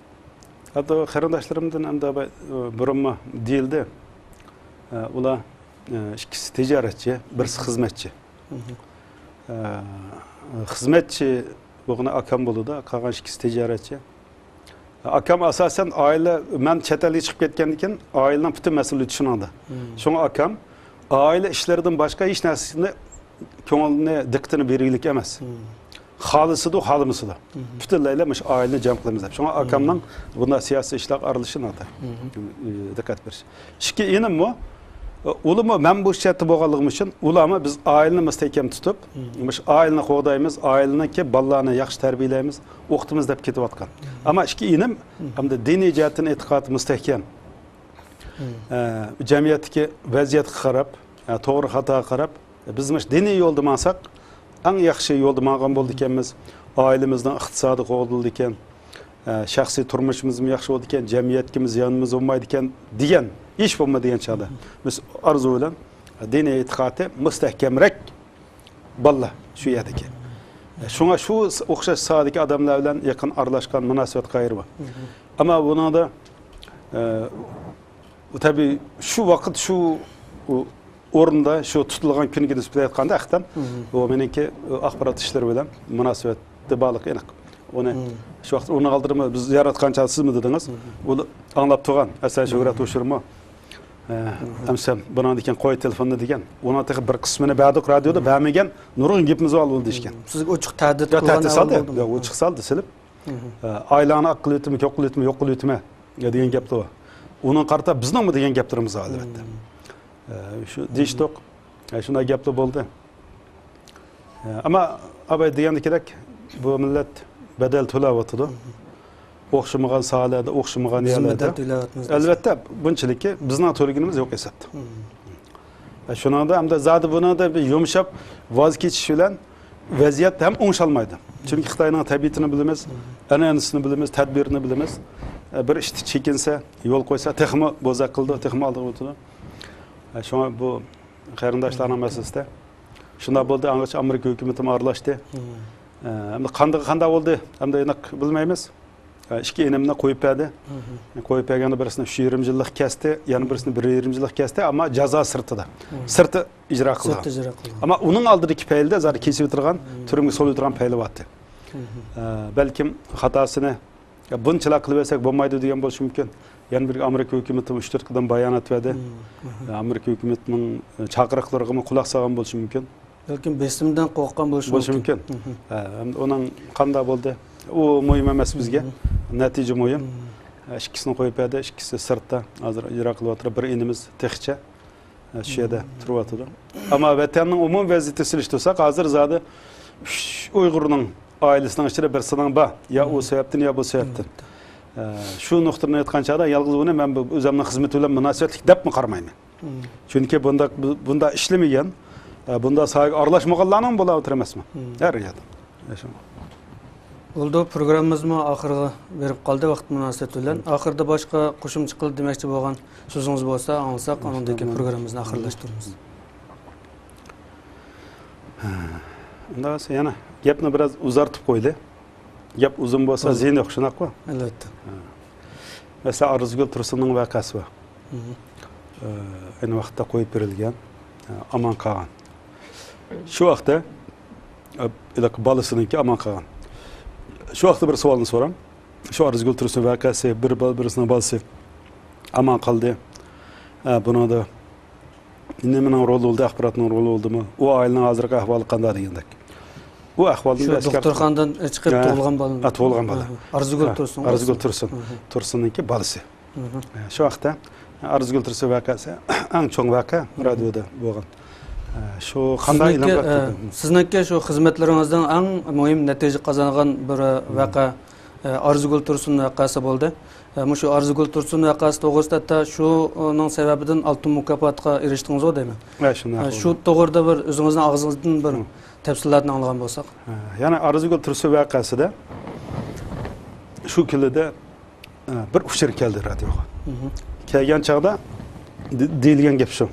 ھەتتا قېرىنداشلىرىمدىن ئەمدى بە-، بۇرۇنمۇ دېيىلدى. ئۇلار ئىككىسى تىجارەتچى، بىرسى خىزمەتچى. خىزمەتچى بولغىنى ئاكام بولىدۇ، قالغان ئىككىسى تىجارەتچى. ئاكام ئاساسەن ئائىلە، مەن چەت ئەلگە چىقىپ كەتكەندىن كېيىن ئائىلىنىڭ پۈتۈن مەسئۇلىيىتى شۇنىڭدا. شۇڭا ئاكام ئائىلە ئىشلىرىدىن باشقا ھېچ نەرسىنى كۆڭلىنى، دىققىتىنى بېرگۈلۈك ئەمەس. خالىسىدۇ، خالىمىسىدۇ. پۈتۈنلەيلا مۇشۇ ئائىلىنى جەم قىلىمىز دەپ. شۇڭا ئاكامنىڭ بۇنداق سىياسىي ئىشلارغا ئارىلىشىشى ناتايىن، ئى، دىققەت بېرىش. ئىككى ئىنىممۇ، ئۇلىمۇ مەن بۇ شەرتتە بولغانلىقىم ئۈچۈن، ئۇلارمۇ بىز ئائىلىنى مۇستەھكەم تۇتۇپ، مۇشۇ ئائىلىنى قوغدايمىز، ئائىلىنىڭكى بالىلارنى ياخشى تەربىيەلەيمىز، ئوقۇتىمىز دەپ كېتىۋاتقان. ئەمما ئىككى ئىنىم ھەمدە دىنىي جەھەتتىن ئېتىقادى مۇستەھكەم. ئە، جەمئىيەتتىكى ۋەزىيەتكە قاراپ، ئە، توغرا خاتاغا قاراپ، بىز مۇشۇ دىنىي يولدا ماڭساق، ئەڭ ياخشى يولدا ماڭغان بولىدىكەنمىز. ئائىلىمىزنىڭ ئىقتىسادى قوغدىلىدىكەن، ئە، شەخسىي تۇرمۇشىمىزمۇ ياخشى بولىدىكەن، جەمئىيەتكىمۇ زىيانىمىز بولمايدىكەن دېگەن ئىش بولمىدىغان چاغدا، بىز ئارزۇ بىلەن دىنىي ئېتىقادى مۇستەھكەمرەك بالىلار شۇ يەردىكى. شۇڭا شۇ ئوخشاش ساھەدىكى ئادەملەر بىلەن يېقىن ئارىلاشقان، مۇناسىۋەت قەيرى بار. ئەمما بۇنىڭدا، ئە، بۇ تەبىئىي شۇ ۋاقىت شۇ ئورۇندا، شۇ تۇتۇلغان كۈنگە نىسبەتەن ئېيتقاندا، ئەختەم، بۇ مېنىڭكى ئاخبارات ئىشلىرى بىلەن مۇناسىۋەتتە بارلىقى ئېنىق. ئۇنى شۇ ۋاقىت ئۇنىڭ ئالدىدا بىز زىيارەت قىلغان چاغدا سىزمۇ دېدىڭىز. ئۇ ئاڭلاپ تۇرغان ئەسەر شۆھرەت ھوشۇرمۇ؟ ئە، ئەمسە بۇنىڭدىن كېيىن قوي تېلېفوننى دېگەن. ئۇنىڭ تېخى بىر قىسمىنى بەردۇق رادىيودا، بەرمىگەن نۇرغۇن گېپىمىز بار بولدى ئىشكەن. سىزگە ئوچۇق تەھدىت يا قىلغان تەھدىت ئەھۋال سالدى. بولدىمۇ؟ يا ئوچۇق سالدى سېلىپ. ئە، ئائىلەڭنى ئاق قىلىۋېتىمەن، كۆك قىلىۋېتىمەن، يا دېگەن گەپلەر بار. ئۇنىڭغا قارىتا بىزنىڭمۇ دېگەن گەپلىرىمىز بار، ئەلۋەتتە. ئە، شۇ دېيىشتۇق. ئە، شۇنداق گەپلەر بولدى. ئە، ئەمما ئاباي دېگەندىكىدەك، بۇ مىللەت بەدەل تۆلەۋاتىدۇ. ئوخشىمىغان ساھەلەردە، ئوخشىمىغان يەرلەردە. بىزمۇ بەدەل تۆلەۋاتىمىز. ئەلۋەتتە، بۇنچىلىكى بىزنىڭ تۆلىگىنىمىز يوق ھېسابتا. ئە، شۇنىڭدا ھەمدە زادى بۇنىڭدا بىر يۇمشاپ ۋاز كېچىش بىلەن ۋەزىيەت ھەم ئوڭشالمايدۇ. چۈنكى خىتاينىڭ تەبىئىتىنى بىلىمىز، ئەنئەنىسىنى بىلىمىز، تەدبىرىنى بىلىمىز. ئە، بىر ئىشتا چېكىنسە، يول قويسا، تېخىمۇ بوزەك قىلىدۇ، تېخىمۇ ئالدىغا ئۆتىدۇ. ئە، شۇڭا بۇ قېرىنداشلارنىڭ مەسىلىسىدە شۇنداق بولدى، ئاڭغىچە ئامېرىكا ھۆكۈمىتىمۇ ئارىلاشتى. ئە، ئەمدى قاندىقى قانداق بولدى، ئەمدى ئېنىق بىلمەيمىز. ئە، ئىككى ئىنىمنى قويۇپ بەردى. قويۇپ بەرگەندە بىرسىنى ئۈچ يېرىم يىللىق كەستى، يەنە بىرسىنى بىر يېرىم يىللىق كەستى، ئەمما جازا سىرتىدا. سىرتى ئىجرا قىلغان. سىرتى ئىجرا قىلغان. ئەمما ئۇنىڭ ئالدىدىكى پەيلىدە زادى كېسىۋېتىدىغان، تۈرمىگە سولىۋېتىدىغان پەيلى بارتى. ئە، بەلكىم خاتاسىنى، يا، بۇنچىلا قىلىۋەتسەك بولمايدۇ دېگەن بولۇشى مۇمكىن. يەنە بىر ئامېرىكا ھۆكۈمىتى ئۈچ تۆت قېتىم بايانات بەردى. ئە، ئامېرىكا ھۆكۈمىتىنىڭ، ئە، چاقىرىقلىرىغىمۇ قۇلاق سالغان بولۇشى مۇمكىن. بەلكىم بېسىمدىن قورققان بولۇشى مۇمكىن. ئە، ئەمدى ئۇنىڭ قانداق بولدى؟ ئۇ مۇھىم ئەمەس بىزگە. نەتىجە مۇھىم. ئە، ئىككىسىنى قويۇپ بەردى، ئىككىسى سىرتتا. ھازىر ئىجرا قىلىۋاتىدۇ. بىر ئىنىمىز تېخىچە. ئە، شۇ يەردە تۇرۇۋاتىدۇ. ئەمما ۋەتەننىڭ ئومۇمىي ۋەزىيىتىگە سېلىشتۇرساق، ھازىر زادى ئۈچ ئۇيغۇرنىڭ ئائىلىسىنىڭ ئىچىدە بىرسىنىڭ بار. يا ئۇ سەۋەبتىن، يا بۇ سەۋەبتىن. ئە، شۇ نۇقتىدىن ئېيتقان چاغدا، يالغۇز بۇنى مەن بۇ ئۆزۈمنىڭ خىزمىتى بىلەن مۇناسىۋەتلىك دەپمۇ قارىمايمەن. چۈنكى بۇنداق، بۇ-، بۇنداق ئىشلىمىگەن، ئە، بۇنداق ساھەگە ئارىلاشمىغانلارنىڭ بولاۋاتىدۇ ئەمەسمۇ؟ ھەر يەردە. بولدى، پروگراممىمىزمۇ ئاخىرىغا بېرىپ قالدى ۋاقىت مۇناسىۋىتى بىلەن. ئاخىرىدا باشقا قوشۇمچە قىلىپ دېمەكچى بولغان سۆزىڭىز بولسا ئاڭلىساق، ئاندىن كېيىن پروگراممىمىزنى ئاخىرلاشتۇرىمىز. ھە، ئۇنداق بولسا يەنە گەپنى بىراز ئۇزارتىپ قويدى. گەپ ئۇزۇن بولسا زىيىنى يوق، شۇنداققۇ؟ ئەلۋەتتە. ھە. مەسىلەن، ئارزۇگۈل تۇرسۇننىڭ ۋەقەسى بار. ئە، ئەينى ۋاقىتتا قويۇپ بېرىلگەن، ئە، ئامان قالغان. شۇ ۋاقىتتا، ئە، ھېلىقى بالىسىنىڭكى ئامان قالغان. شۇ ۋاقىتتا بىر سوئالنى سوراڭ. شۇ ئارزۇگۈل تۇرسۇن ۋەقەسى، بىر بال-، بىرسىنىڭ بالىسى ئامان قالدى. ئە، بۇنىڭدا نېمىنىڭ رولى بولدى، ئاخباراتنىڭ رولى بولدىمۇ؟ ئۇ ئائىلىنىڭ ھازىرقى ئەھۋالى قانداق دېگەندەك. ئۇ ئەھۋالدىن شۇ بەسكەپ دوختۇرخانىدىن چىقىپ ھە. تۇغۇلغان بالا. ھە، تۇغۇلغان بالا. ھە، ئارزۇگۈل ھە، تۇرسۇن. ئارزۇگۈل تۇرسۇن. ھە. تۇرسۇننىڭكى بالىسى. ھە، شۇ ۋاقىتتا ئارزۇگۈل تۇرسۇن ۋەقەسى ئەڭ چوڭ ۋەقە رادىيودا بولغان. ھە، شۇ قانداق سىزنىڭكى، ئېلان قىلىپ ھە، كەتتى؟ سىزنىڭكى شۇ خىزمەتلىرىڭىزنىڭ ئەڭ مۇھىم نەتىجە قازانغان بىر ۋەقە، ئە، ئارزۇگۈل تۇرسۇن ۋەقەسى بولدى. ئە، مۇشۇ ئارزۇگۈل تۇرسۇن ۋەقەسى توغرىسىدا ھەتتا شۇنىڭ سەۋەبىدىن ئالتۇن مۇكاپاتىغا ئېرىشتىڭىزغۇ دەيمەن. ھە، شۇنداق ئە، شۇ بولدى. توغرىدا بىر ئۆزىڭىزنىڭ ئاغزىڭىزدىن بىر ھە. تەپسىلاتنى ئاڭلىغان بولساق. ھە، يەنى ئارزۇگۈل تۇرسۇن ۋەقەسىدە شۇ كۈنلىدە، ئە، بىر ئۇچۇر كەلدى رادىيوغا. كەلگەن چاغدا دې-، دېيىلگەن گەپ شۇ.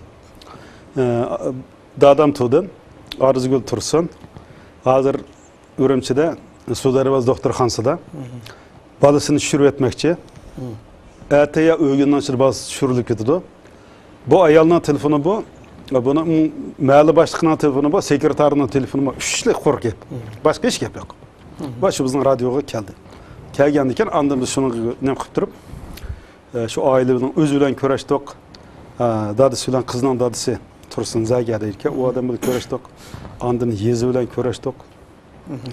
ئە، دادام تۇدىن، ئارزۇگۈل تۇرسۇن، ھازىر ئۈرۈمچىدە سۇ دەرۋازا دوختۇرخانىسىدا بالىسىنى چۈشۈرۈۋەتمەكچى. ئەتە يا ئۆگۈننىڭ ئىچىدە بالىسى چۈشۈرۈلۈپ كېتىدۇ. بۇ ئايالنىڭ تېلېفونى بۇ، بۇنىڭ مەھەللە باشلىقىنىڭ تېلېفونى بۇ، سېكرېتارنىڭ تېلېفونى بۇ، ئۈچلۈك قۇر گەپ. باشقا ھېچ گەپ يوق. ۋە شۇ بىزنىڭ رادىيوغا كەلدى. كەلگەندىن كېيىن ئاندىن بىز شۇنى نېمە قىلىپ تۇرۇپ، ئە، شۇ ئائىلىنىڭ ئۆزى بىلەن كۆرۈشتۇق. ئە، دادىسى بىلەن قىزنىڭ دادىسى تۇرسۇن زەگە دەيدىكەن، ئۇ ئادەم بىلەن كۆرۈشتۇق. ئاندىن يېزا بىلەن كۆرۈشتۇق.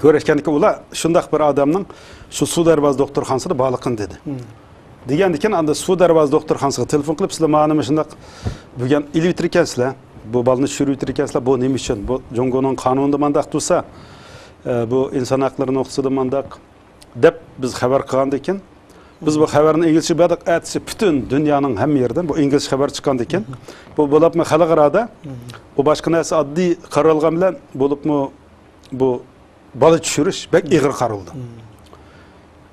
كۆرۈشكەندىكىن ئۇلار شۇنداق بىر ئادەمنىڭ شۇ سۇ دەرۋازا دوختۇرخانىسىدا بارلىقىنى دېدى. دېگەندىكىن ئاندا سۇ دەرۋازا دوختۇرخانىسىغا تېلېفون قىلىپ، سىلەر مانا مۇشۇنداق بۈگۈن ئېلىۋېتىركەنسىلەر، بۇ بالىنى چۈشۈرۈۋېتىركەنسىلەر، بۇ نېمە ئۈچۈن؟ بۇ جۇڭگونىڭ قانۇنىدا مانداق تۇرسا، ئە، بۇ ئىنسان ھەقلىرى نۇقتىسىدا مانداق، دەپ بىز خەۋەر قىلغاندىكىن، بىز بۇ خەۋەرنى ئىنگلىزچە بەردۇق، ئەتىسى پۈتۈن دۇنيانىڭ ھەممە يېرىدىن بۇ ئىنگلىزچە خەۋەر چىققاندىكىن، بۇ بولۇپمۇ خەلقئارادا بۇ باشقا نەرسە ئاددىي قارالغان بىلەن، بولۇپمۇ بۇ بالا چۈشۈرۈش بەك ئېغىر قارىلىدۇ.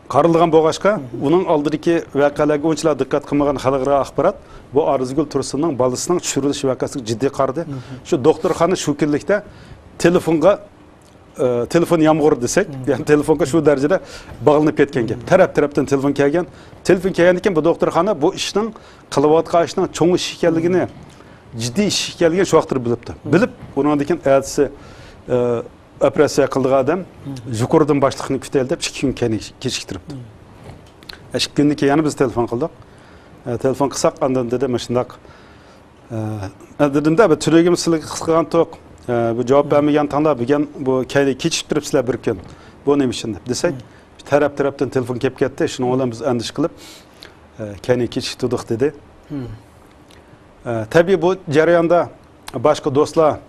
قارىلىدىغان بولغاچقا، ئۇنىڭ ئالدىدىكى ۋەقەلەرگە ئۇنچىلا دىققەت قىلمىغان خەلقئارا ئاخبارات بۇ ئارزۇگۈل تۇرسۇننىڭ بالىسىنىڭ چۈشۈرۈلۈش ۋەقەسىگە جىددىي قارىدى. شۇ دوختۇرخانا شۇ كۈنلۈكتە تېلېفونغا، ئە، تېلېفون يامغۇرى دېسەك، يەنى تېلېفونغا شۇ دەرىجىدە باغلىنىپ كەتكەن گەپ. تەرەپ-تەرەپتىن تېلېفون كەلگەن. تېلېفون كەلگەندىن كېيىن بۇ دوختۇرخانا بۇ ئىشنىڭ، قىلىۋاتقان ئىشنىڭ چوڭ ئىش ئىكەنلىكىنى، جىددىي ئىش ئىكەنلىكىنى شۇ ۋاقىتتا بىلىپتۇ. بىلىپ، ئۇنىڭدىن كېيىن ئەتىسى، ئە، ئوپېراتسىيە قىلىدىغان ئادەم يۇقىرىدىن باشلىقنى كۈتەيلى دەپ، ئىككى كۈن كەينىگە كېچىكتۈرۈپتۇ. ئىككى كۈندىن كېيىن يەنە بىز تېلېفون قىلدۇق. ئە، تېلېفون قىلساق، ئاندىن دېدى، مۇشۇنداق، ئە، دېدىمدە، بىر تۈنۈگۈن سىلەرگە قىلغانتۇق. ئە، بۇ جاۋاب بەرمىگەنتىڭلار، بۈگۈن بۇ كەينىگە كېچىكتۈرۈپسىلەر بىر كۈن. بۇ نېمە ئۈچۈن دەپ دېسەك، تەرەپ-تەرەپتىن تېلېفون كېلىپ كەتتى. شۇنىڭ بىلەن بىز ئەندىشە قىلىپ، ئە، كەينىگە كېچىكتۈردۇق دېدى. ئە، تەبىئىي، بۇ جەرياندا باشقا دوستلار،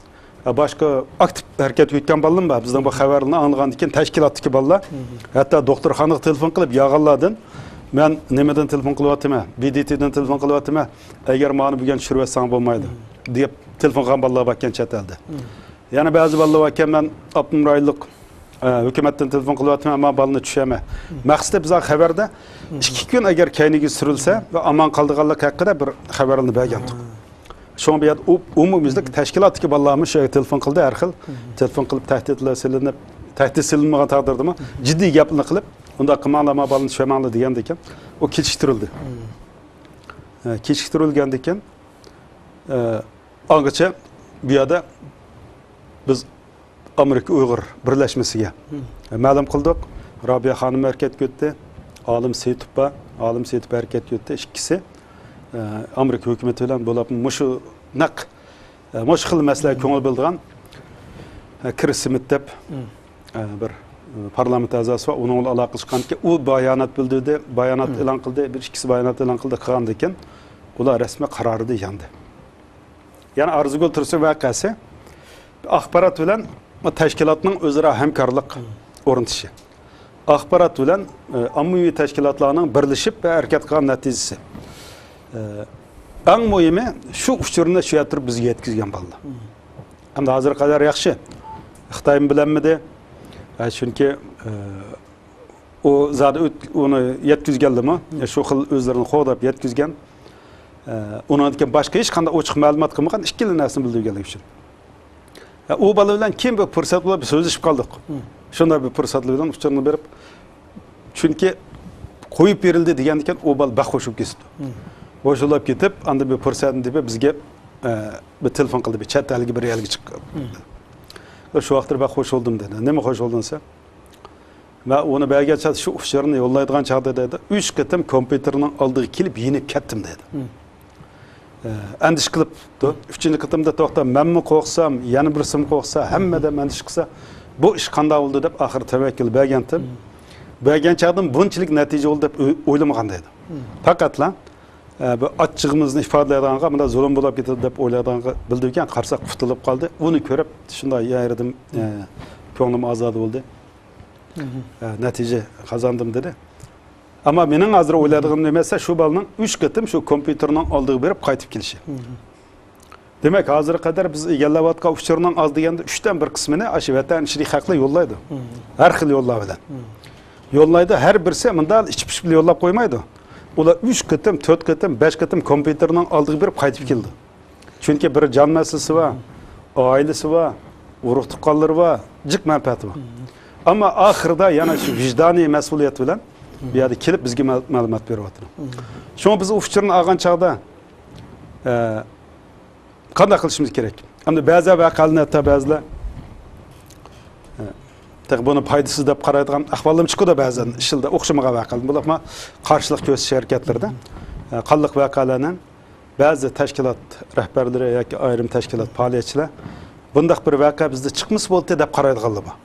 ئە، باشقا ئاكتىپ ھەرىكەتكە ئۆتكەن بالىلارمۇ بار. بىزنىڭ بۇ خەۋەرلەرنى ئاڭلىغاندىن كېيىن تەشكىلاتتىكى بالىلار، ھەتتا دوختۇرخانىغا تېلېفون قىلىپ يالغانلاردىن، مەن نېمىدىن تېلېفون قىلىۋاتىمەن، بى دى تىدىن تېلېفون قىلىۋاتىمەن، ئەگەر ماڭا بۈگۈن چۈشۈرۈۋەتسەڭ بولمايدۇ، دەپ تېلېفون قىلغان بالىلار باركەن چەت ئەلدە. يەنە بەزى بالىلار باركەن، مەن ئاپتونوم رايونلۇق، ئە، ھۆكۈمەتتىن تېلېفون قىلىۋاتىمەن، ئەمما بالىنى چۈشۈرەلمەي. مەقسىتى، بىز خەۋەردە ئىككى كۈن ئەگەر كەينىگە سۈرۈلسە ۋە ئامان قالىدىغانلىق ھەققىدە بىر خەۋەرنى بەرگەنتۇق. شۇڭا بۇ يەردە ئومۇميۈزلۈك تەشكىلاتتىكى بالىلارمۇ شۇ يەرگە تېلېفون قىلدى، ھەر خىل تېلېفون قىلىپ تەھدىتلەر سېلىنىپ، تەھدىت سېلىنمىغان تەقدىردىمۇ جىددىي گەپنى قىلىپ، ئۇنداق قىلماڭلار، ما بالىنى چۈشۈرمەڭلار دېگەندىكىن، ئۇ كېچىكتۈرۈلدى. ئە، كېچىكتۈرۈلگەندىكىن، ئە، ئاڭغىچە بۇ يەردە بىز ئامېرىكا ئۇيغۇر بىرلەشمىسىگە مەلۇم قىلدۇق. رابىيە خانىم ھەرىكەتكە ئۆتتى. ئالىم سېيىتوف بار. ئالىم سېيىتوف ھەرىكەتكە ئۆتتى. ئىككىسى، ئە، ئامېرىكا ھۆكۈمىتى بىلەن بولۇپ مۇشۇ نەق، ئە، مۇشۇ خىل مەسىلىگە كۆڭۈل بۆلىدىغان، ئە، كرىس سمىت دەپ، ئە، بىر، ئە، پارلامېنت ئەزاسى بار. ئۇنىڭ بىلەن ئالاقىلىشقاندىكىن ئۇ بايانات بىلدۈردى، بايانات ئېلان قىلدى. بىر ئىككىسى بايانات ئېلان قىلدى، قىلغاندىن كېيىن ئۇلار رەسمىي قارارىدا ياندى. يەنى ئارزۇگۈل تۇرسۇن ۋەقەسى ئاخبارات بىلەن تەشكىلاتنىڭ ئۆزئارا ھەمكارلىق ئورنىتىشى. ئاخبارات بىلەن، ئە، ئاممىۋى تەشكىلاتلارنىڭ بىرلىشىپ ھەرىكەت قىلغان نەتىجىسى. ئە، ئەڭ مۇھىمى شۇ ئۇچۇرنى شۇ يەردە تۇرۇپ بىزگە يەتكۈزگەن بالىلار. ئەمدى ھازىرغا قەدەر ياخشى. خىتايمۇ بىلەلمىدى. ئە، چۈنكى، ئە، ئۇ زادى ئۆت-، ئۇنى يەتكۈزگەنلىمۇ، شۇ خىل ئۆزلىرىنى قوغداپ يەتكۈزگەن. ئە، ئۇنىڭدىن كېيىن باشقا ھېچقانداق ئوچۇق مەلۇمات قىلمىغان، ئىككىلا نەرسىنى بىلدۈرگەنلىكى ئۈچۈن. ئە، ئۇ بالا بىلەن كېيىن بىر پۇرسەت بولۇپ سۆزلىشىپ قالدۇق. شۇنداق بىر پۇرسەت بىلەن ئۇچۇرنى بېرىپ، چۈنكى قويۇپ بېرىلدى دېگەندىن كېيىن ئۇ بالا بەك خوش بولۇپ كېتىپتۇ. خوش بولۇپ كېتىپ، ئاندىن بىر پۇرسەتنى تېپىپ بىزگە، ئە، بىر تېلېفون قىلدى، بىر چەت ئەلگە بىر يەرگە چىقىپ. شۇ ۋاقىتتا بەك خوش بولدۇم دېدى. نېمە خوش بولدۇڭ سەن؟ مەن ئۇنى بەرگەن چاغدا، شۇ ئۇچۇرنى يوللايدىغان چاغدا دەيدۇ، ئۈچ قېتىم كومپيۇتېرنىڭ ئالدىغا كېلىپ يېنىپ كەتتىم دەيدۇ. ئە، ئەندىشە قىلىپتۇ. ئۈچىنچى قېتىمدا توختا، مەنمۇ قورقسام، يەنە بىرسىمۇ قورقسا، ھەممە ئادەم ئەندىشە قىلسا، بۇ ئىش قانداق بولدى دەپ ئاخىرى تەۋەككۈل بەرگەنتىم. بەرگەن چاغدىن بۇنچىلىك نەتىجە بولدى دەپ ئوي-، ئويلىمىغان دەيدۇ. پەقەتلا، ئە، بۇ ئاچچىقىمىزنى ئىپادىلەيدىغانغا، مۇنداق زۇلۇم بولۇپ كېتىدۇ دەپ ئويلايدىغانغا بىلدۈرگەن، قارىساق قۇتۇلۇپ قالدى. ئۇنى كۆرۈپ شۇنداق يېرىدىم، ئە، كۆڭلۈم ئازادە بولدى. ئە، نەتىجە قازاندىم دېدى. ئەمما مېنىڭ ھازىر ئويلايدىغىنىم نېمە دېسە، شۇ بالىنىڭ ئۈچ قېتىم شۇ كومپيۇتېرنىڭ ئالدىغا بېرىپ قايتىپ كېلىشى. دېمەك، ھازىرغا قەدەر بىز ئىگىلەۋاتقان ئۇچۇرنىڭ ئاز دېگەندە ئۈچتىن بىر قىسمىنى ئاشۇ ۋەتەن ئىچىدىكى خەقلەر يوللايدۇ. ھەر خىل يوللار بىلەن. يوللايدۇ، ھەر بىرسى مۇنداق ئىچ پۇشۇپ يوللاپ قويمايدۇ. ئۇلار ئۈچ قېتىم، تۆت قېتىم، بەش قېتىم كومپيۇتېرنىڭ ئالدىغا بېرىپ قايتىپ كېلىدۇ. چۈنكى بىر جان مەسىلىسى بار، ئائىلىسى بار، ئۇرۇق-تۇغقانلىرى بار، جىق مەنپەئەتى بار. ئەمما ئاخىرىدا يەنە شۇ ۋىجدانىي مەسئۇلىيەت بىلەن بۇ يەردە كېلىپ بىزگە مەل-، مەلۇمات بېرىۋاتىدۇ. شۇڭا بىز ئۇ ئۇچۇرنى ئالغان چاغدا، ئە، قانداق قىلىشىمىز كېرەك؟ ئەمدى بەزى ۋەقەلەرنى ھەتتا بەزىلەر، ئە، تېخى بۇنى پايدىسىز دەپ قارايدىغان ئەھۋاللىرىمۇ چىقىدۇ بەزەن، ئىشلىرىدا ئوخشىمىغان ۋەقەلەر. بولۇپمۇ قارشىلىق كۆرسىتىش ھەرىكەتلىرىدە، ئە، قانلىق ۋەقەلەرنى بەزى تەشكىلات رەھبەرلىرى ياكى ئايرىم تەشكىلات پائالىيەتچىلەر بۇنداق بىر ۋەقە بىزدە چىقمىسا بولدى دەپ قارايدىغانلار بار.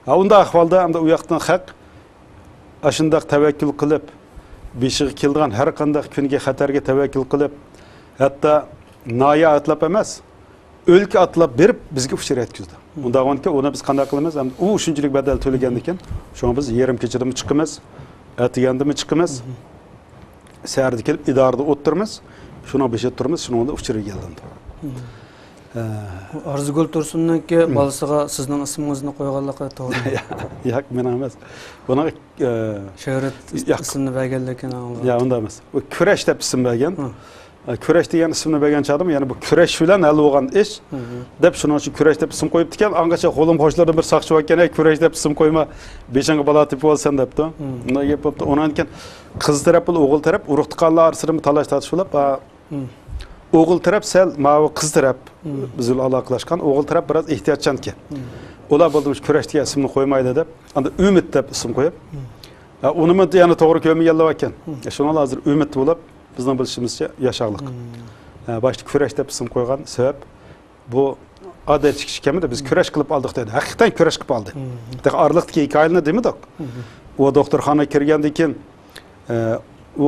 ھە، ئۇنداق ئەھۋالدا ئەمدى ئۇ ياقتىن خەق ئاشۇنداق تەۋەككۈل قىلىپ، بېشىغا كېلىدىغان ھەر قانداق كۈنگە، خەتەرگە تەۋەككۈل قىلىپ، ھەتتا ناھىيە ئاتلاپ ئەمەس، ئۆلكە ئاتلاپ بېرىپ بىزگە ئۇچۇر يەتكۈزدى. ئۇنداق بولغانكەن، ئۇنى بىز قانداق قىلىمىز؟ ئەمدى ئۇ شۇنچىلىك بەدەل تۆلىگەندىكىن، شۇڭا بىز يېرىم كېچىدىمۇ چىقىمىز، ئەتىگەندىمۇ چىقىمىز. سەھەردە كېلىپ ئىدارىدە ئولتۇرىمىز، شۇنىڭ بېشىدا تۇرىمىز، شۇنىڭدا ئۇچۇر ئىگىلىنىدۇ. ھە. ئارزۇگۈل تۇرسۇننىڭكى بالىسىغا سىزنىڭ ئىسمىڭىزنى قويغانلىقى توغرىمۇ؟ ياق، مېنىڭ ئەمەس. بۇنىڭ، ئە، شۆھرەت ياق. ئىسمىنى بەرگەنلىكىنى ئاڭلىدىم. يا، ئۇنداق ئەمەس. ئۇ كۈرەش دەپ ئىسىم بەرگەن. ھە. ئە، كۈرەش دېگەن ئىسىمنى بەرگەن چاغدىمۇ، يەنە بۇ كۈرەش بىلەن ھەل بولغان ئىش دەپ شۇنىڭ ئۈچۈن كۈرەش دەپ ئىسىم قويۇپتىكەن. ئاڭغىچە قولۇم قوشنىلىرىدىن بىر ساقچى باركەن، «ئەي، كۈرەش دەپ ئىسىم قويما، بېشىڭغا بالا تېپىۋالىسەن» دەپتۇ. مۇنداق گەپ بوپتۇ. ئۇنىڭ كېيىن قىز تەرەپ بىلەن ئوغۇل تەرەپ ئۇرۇق-تۇغقانلار ئارىسىدا تالاش-تارتىش بولۇپ، ئا، ئوغۇل تەرەپ سەل ماۋۇ قىز تەرەپ بىز بىلەن ئالاقىلەشكەن. ئوغۇل تەرەپ بىراز ئېھتىياتچانكەن. ئۇلار بولدى، مۇشۇ كۈرەش دېگەن ئىسىمنى قويمايلى دەپ، ئاندا ئۈمىد دەپ ئىسىم قويۇپ. ئا، ئۇنىمۇ يەنە توغرا كۆرمىگەنلەر باركەن. شۇنىڭ ھازىر ئۈمىد بولۇپ، بىزنىڭ بىلىشىمىزچە ياشاغلىق. ئا، باشتا كۈرەش دەپ ئىسىم قويغان سەۋەب بۇ ئادەتتىكى ئىش ئىكەنمىدى، بىز كۈرەش قىلىپ ئالدۇق دەيدۇ. ھەقىقەتەن كۈرەش قىلىپ ئالدى. تېخى ئارىلىقتىكى ھېكايىلەرنى دېمىدۇق. ئۇ دوختۇرخانىغا كىرگەندىن كېيىن، ئە، ئۇ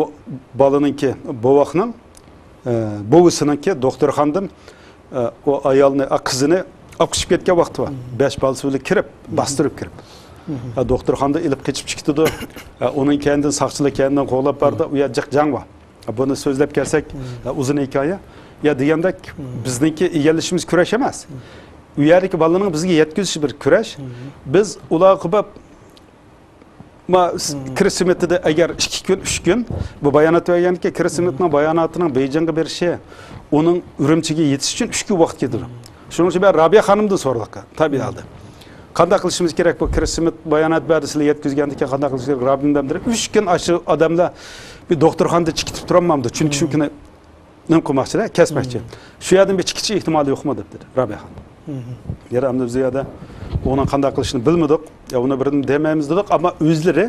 بالىنىڭكى، بوۋاقنىڭ، ئە، بوۋىسىنىڭكى دوختۇرخانىدىن، ئە، ئۇ ئايالنى، ئا، قىزىنى ئاپقىچىپ كەتكەن ۋاقتى بار. بەش بالىسى بىلەن كىرىپ، باستۇرۇپ كىرىپ. ئە، دوختۇرخانىدا ئېلىپ قېچىپ چىقىپتىدۇ. ئە، ئۇنىڭ كەينىدىن ساقچىلار كەينىدىن قوغلاپ باردى. ئۇ يەردە جىق جەڭ بار. بۇنى سۆزلەپ كەلسەك، ئۇزۇن ھېكايە. يا دېگەندەك، بىزنىڭكى ئىگىلىشىمىز كۈرەش ئەمەس. ئۇ يەردىكى بالىنىڭ بىزگە يەتكۈزۈشى بىر كۈرەش. بىز ئۇلارغا قوپۇپ، ما، كىرىش سمېتىدا ئەگەر ئىككى كۈن، ئۈچ كۈن، بۇ بايانات بەرگەنكى، كىرىش سمېتىنىڭ باياناتىنىڭ بېيجىڭغا بېرىشى، ئۇنىڭ ئۈرۈمچىگە يېتىشى ئۈچۈن ئۈچ كۈن ۋاقىت كېتىدۇ. شۇنىڭ ئۈچۈن مەن رابىيە خانىمدىن سورىدۇق، تەبىئىي ھالدا. قانداق قىلىشىمىز كېرەك؟ بۇ كىرىش سمېت بايانات بەردى، سىلەر يەتكۈزگەندىكىن قانداق قىلىش كېرەك؟ رابىيە مۇدەم دېدى، ئۈچ كۈن ئاشۇ ئادەملەر بىر دوختۇرخانىدا چىقىپ تۇرالمامدۇ؟ چۈنكى شۇ كۈنى نېمە قىلماقچىدا، كەسمەكچى. شۇ يەردىن بىر چىقىشى ئېھتىمالى يوقمۇ دەپ دېدى رابىيە خانىم. يەنە ئەمدى بىز ئۇ يەردە ئۇنىڭ قانداق قىلىشىنى بىلمىدۇق. يا ئۇنى بىرنى دېمەيمىز دېدۇق، ئەمما ئۆزلىرى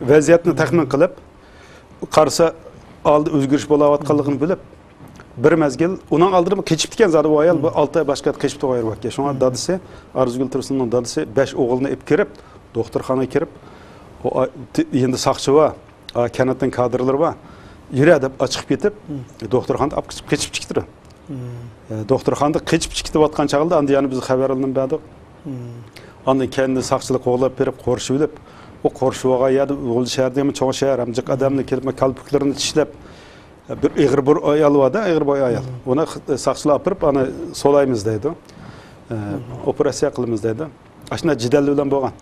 ۋەزىيەتنى تەخمىن قىلىپ، قارىسا ئالدى ئۆزگىرىش بولاۋاتقانلىقىنى بىلىپ، بىر مەزگىل ئۇنىڭ ئالدىدا قېچىپتىكەن زادى ئۇ ئايال، بۇ ئالتە ئاي باشقا يەردە قېچىپتۇ ئايرىۋەتكەن. شۇڭا دادىسى، ئارزۇگۈل تۇرسۇننىڭ دادىسى بەش ئوغلىنى ئېلىپ كىرىپ، دوختۇرخانىغا كىرىپ، ئۇ ئا-، تى-، يېنىدا ساقچى بار، ئا، كەنتنىڭ كادىرلىرى بار، يۈرە دەپ ئاچىقىپ كېتىپ، دوختۇرخانىدا ئاپ قېچىپ، قېچىپ چىقىپتۇ. ئە، دوختۇرخانىدا قېچىپ چىقىۋاتقان چاغدا ئاندىن يەنە بىز خەۋەر ئېلىپ بەردۇق. ئاندىن كەينىدىن ساقچىلار قوغلاپ بېرىپ قورشىۋېلىپ، ئۇ قورشىۋالغان يەردە ئۇ شەھەر دېگەن چوڭ شەھەر، ھەم جىق ئادەمنى كېلىپ كالپۇكلىرىنى چىشلەپ، بىر ئېغىر بىر ئايال بار-دە، ئېغىر بىر ئايال. ئۇنى خ-، ساقچىلار ئاپىرىپ، ئانا سولايمىز دەيدۇ. ئە، ئوپېراتسىيە قىلىمىز دەيدۇ. ئاشۇنداق جېدەل بىلەن بولغان.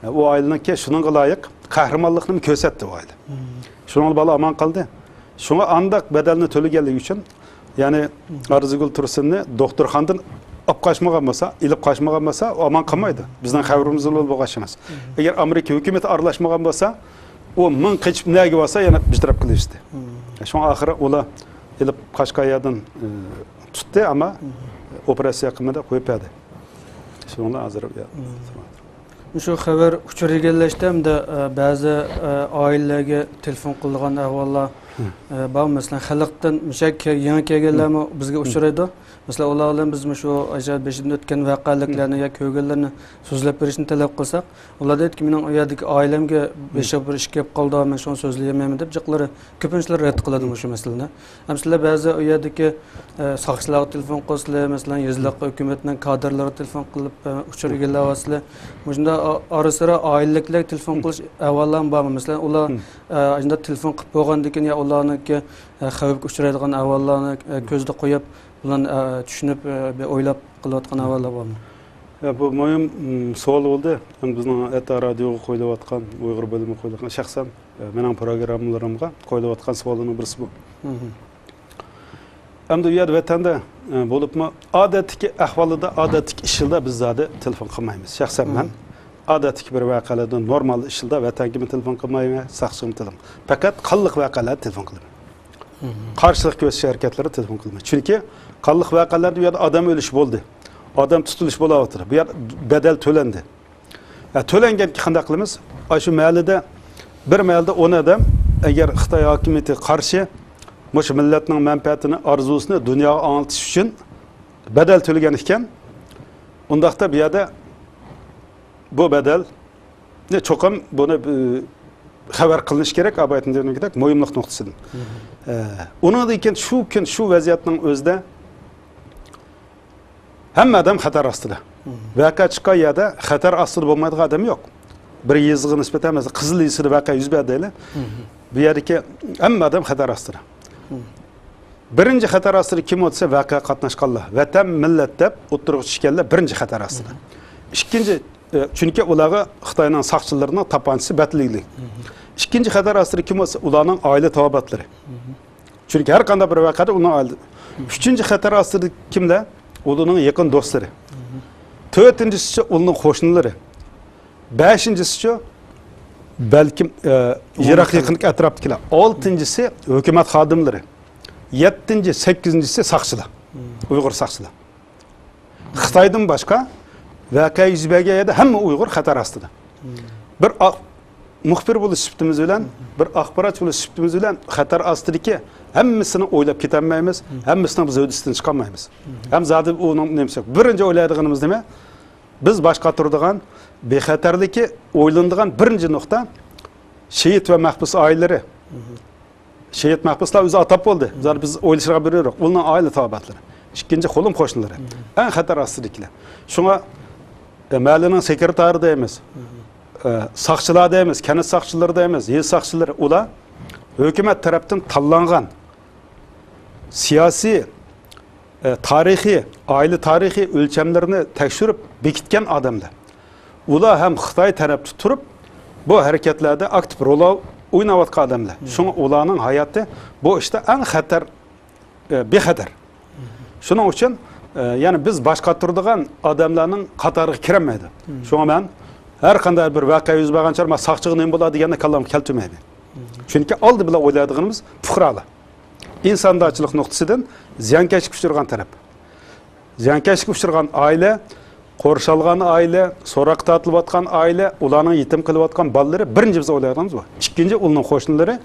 ئە، ئۇ ئائىلىنىڭكى شۇنىڭغا لايىق قەھرىمانلىقنى كۆرسەتتى ئۇ ئائىلە. شۇنىڭ بالا ئامان قالدى. شۇڭا ئانداق بەدەلنى تۆلىگەنلىكى ئۈچۈن، يەنى ئارزۇگۈل تۇرسۇننى دوختۇرخانىدىن ئاپ قاچمىغان بولسا، ئېلىپ قاچمىغان بولسا، ئۇ ئامان قالمايدۇ. بىزنىڭ خەۋىرىمىز بولغان ئىش ئەمەس. ئەگەر ئامېرىكا ھۆكۈمىتى ئارىلاشمىغان بولسا، ئۇ مىڭ قېچىپ نەگە بارسا، يەنە بىر تەرەپ قىلىۋېتىشتى. شۇڭا ئاخىرى ئۇلار ئېلىپ قاچقان يەردىن، ئە، تۇتتى، ئەمما ئوپېراتسىيە قىلمىدى، قويۇپ بەردى. شۇنىڭ بىلەن ھازىر، يا. مۇشۇ خەۋەر ئۇچۇر يېگەنلەشتە ھەمدە، ئە، بەزى، ئە، ئائىلىلەرگە تېلېفون قىلىدىغان ئەھۋاللار، ئە، بار. مەسىلەن، خەلقتىن مۇشۇ يېڭى كەلگەنلەرمۇ بىزگە ئۇچرايدۇ. مەسىلەن، ئۇلار بىلەن بىز مۇشۇ ئاشۇ بېشىدىن ئۆتكەن ۋەقەلىكلەرنى يا كۆرگەنلەرنى سۆزلەپ بېرىشنى تەلەپ قىلساق، ئۇلار دەيدىكى، مېنىڭ ئۇ يەردىكى ئائىلەمگە بېشىغا بىر ئىش كېلىپ قالدى، مەن شۇڭا سۆزلىيەلمەيمەن دەپ جىقلىرى كۆپىنچىلىرى رەت قىلىدۇ مۇشۇ مەسىلىنى. ئەمسىلەر بەزى ئۇ يەردىكى، ئە، ساقچىلارغا تېلېفون قىلسىلەر، مەسىلەن، يېزىلىق ھۆكۈمەتنىڭ كادىرلىرىغا تېلېفون قىلىپ، ئە، ئۇچۇر ئىگىلەۋاتسىلەر. مۇشۇنداق ئا-، ئارا-سىرا ئائىلىلىكلەرگە تېلېفون قىلىش ئەھۋاللارمۇ بارمۇ؟ مەسىلەن، ئۇلار، ئە، شۇنداق تېلېفون قىلىپ بولغاندىن كېيىن يا ئۇلارنىڭكى، ئە، خەۋپكە ئۇچرايدىغان ئەھۋاللارنى، ئە، كۆزدە قويۇپ، بۇلارنى، ئە، چۈشىنىپ، ئە، بىر ئويلاپ قىلىۋاتقان ئەھۋاللار بارمۇ؟ يا، بۇ مۇھىم، م، سوئال بولدى. ھەم بىزنىڭ ھەتتا رادىيوغا قويۇلۇۋاتقان، ئۇيغۇر بۆلۈمىگە قويۇلۇۋاتقان، شەخسەن، ئە، مېنىڭ پروگراممىلىرىمغا قويۇلۇۋاتقان سوئاللارنىڭ بىرسى بۇ. ئەمدى ئۇ يەردە ۋەتەندە، ئە، بولۇپمۇ ئادەتتىكى ئەھۋالدا، ئادەتتىكى ئىشلاردا بىز زادى تېلېفون قىلمايمىز. شەخسەن مەن ئادەتتىكى بىر ۋەقەلەردە، نورمال ئىشلاردا ۋەتەنگىمۇ تېلېفون قىلمايمەن، ساقچىغىمۇ تېلېفون. پەقەت قانلىق ۋەقەلەردە تېلېفون قىلىمەن. قارشىلىق كۆرسىتىش ھەرىكەتلىرىدە تېلېفون قىلىمەن. چۈنكى قانلىق ۋەقەلەردە بۇ يەردە ئادەم ئۆلۈشى بولدى. ئادەم تۇتۇلۇش بولاۋاتىدۇ. بۇ يەردە بەدەل تۆلەندى. ھە، تۆلەنگەنكى قانداق قىلىمىز؟ ئاشۇ مەھەللىدە، بىر مەھەللىدە ئون ئادەم، ئەگەر خىتاي ھاكىمىيىتىگە قارشى مۇشۇ مىللەتنىڭ مەنپەئەتىنى، ئارزۇسىنى دۇنياغا ئاڭلىتىش ئۈچۈن بەدەل تۆلىگەن ئىكەن، ئۇنداقتا بۇ يەردە بۇ بەدەلنى چوقۇم بۇنى، ئى، خەۋەر قىلىنىشى كېرەك، ئابايتىن دېگەندەك مۇھىملىق نۇقتىسىدىن. ئە، ئۇنىڭدىن كېيىن شۇ كۈن، شۇ ۋەزىيەتنىڭ ئۆزىدە ھەممە ئادەم خەتەر ئاستىدا. ۋەقە چىققان يەردە خەتەر ئاستىدا بولمايدىغان ئادەم يوق. بىر يېزىغا نىسبەتەن، مەسىلەن، قىزىل يېزىسىدا ۋەقە يۈز بەردى دەيلى. بۇ يەردىكى ھەممە ئادەم خەتەر ئاستىدا. بىرىنچى خەتەر ئاستىدا كىم ئولتۇرسا، ۋەقەگە قاتناشقانلار، ۋەتەن، مىللەت دەپ ئوتتۇرىغا چۈشكەنلەر بىرىنچى خەتەر ئاستىدا. ئىككىنچى، ئە، چۈنكى ئۇلارغا خىتاينىڭ ساقچىلىرىنىڭ تاپانچىسى بەتلىگلىك. ئىككىنچى خەتەر ئاستىدا كىم بولسا، ئۇلارنىڭ ئائىلە تاۋابىئاتلىرى. چۈنكى ھەر قانداق بىر ۋەقەدە ئۇنىڭ ئائىلە. ئۈچىنچى خەتەر ئاستىدا كىملەر؟ ئۇلارنىڭ يېقىن دوستلىرى. تۆتىنچىسىچە ئۇلارنىڭ قوشنىلىرى. بەشىنچىسىچە بەلكىم، ئە، يىراق يېقىندىكى ئەتراپتىكىلەر. ئالتىنچىسى ھۆكۈمەت خادىملىرى. يەتتىنچى، سەككىزىنچىسى ساقچىلار. ئۇيغۇر ساقچىلار. خىتايدىن باشقا ۋەقە يۈز بەرگەن يەردە ھەممە ئۇيغۇر خەتەر ئاستىدا. بىر ئا-، مۇخبىر بولۇش سۈپىتىمىز بىلەن، بىر ئاخباراتچى بولۇش سۈپىتىمىز بىلەن خەتەر ئاستىدىكى ھەممىسىنى ئويلاپ كېتەلمەيمىز، ھەممىسىنىڭ بىز ھۆددىسىدىن چىقالمايمىز. ھەم زادى ئۇنىڭ نېمىسى يوق. بىرىنچى ئويلايدىغىنىمىز نېمە؟ بىز باش قاتۇرىدىغان، بىخەتەرلىكى ئويلىنىدىغان بىرىنچى نۇقتا شېھىت ۋە مەھبۇس ئائىلىلىرى. شېھىت مەھبۇسلار ئۆزى ئاتاپ بولدى. زادى بىز ئويلىشىدىغان بىر يەر يوق. ئۇلارنىڭ ئائىلە تاۋابىئاتلىرى. ئىككىنچى، قولۇم قوشنىلىرى. ئەڭ خەتەر ئاستىدىكىلەر. شۇڭا، ئە، مەھەللىنىڭ سېكرېتارى دەيمىز. ئە، ساقچىلار دەيمىز، كەنت ساقچىلىرى دەيمىز، يېزا ساقچىلىرى، ئۇلار ھۆكۈمەت تەرەپتىن تاللانغان سىياسىي، ئە، تارىخىي، ئائىلە تارىخىي ئۆلچەملىرىنى تەكشۈرۈپ بېكىتكەن ئادەملەر. ئۇلار ھەم خىتاي تەرەپتە تۇرۇپ، بۇ ھەرىكەتلەردە ئاكتىپ رول ئويناۋاتقان ئادەملەر. شۇڭا ئۇلارنىڭ ھاياتى بۇ ئىشتا ئەڭ خەتەر، ئە، بىخەتەر. شۇنىڭ ئۈچۈن، ئە، يەنى بىز باش قاتۇرىدىغان ئادەملەرنىڭ قاتارىغا كىرەلمەيدۇ. شۇڭا مەن ھەر قانداق بىر ۋەقە يۈز بەرگەن چاغدا، «مانا ساقچىغا نېمە بولار؟» دېگەندە كاللامغا كەلتۈرمەيمەن. چۈنكى ئالدى بىلەن ئويلايدىغىنىمىز پۇقرالار. ئىنساندارچىلىق نۇقتىسىدىن زىيانكەشلىككە ئۇچرىغان تەرەپ. زىيانكەشلىككە ئۇچرىغان ئائىلە، قورشالغان ئائىلە، سوراققا تارتىلىۋاتقان ئائىلە، ئۇلارنىڭ يېتىم قېلىۋاتقان بالىلىرى، بىرىنچى بىز ئويلايدىغىنىمىز بۇ. ئىككىنچى، ئۇلارنىڭ قوشنىلىرى.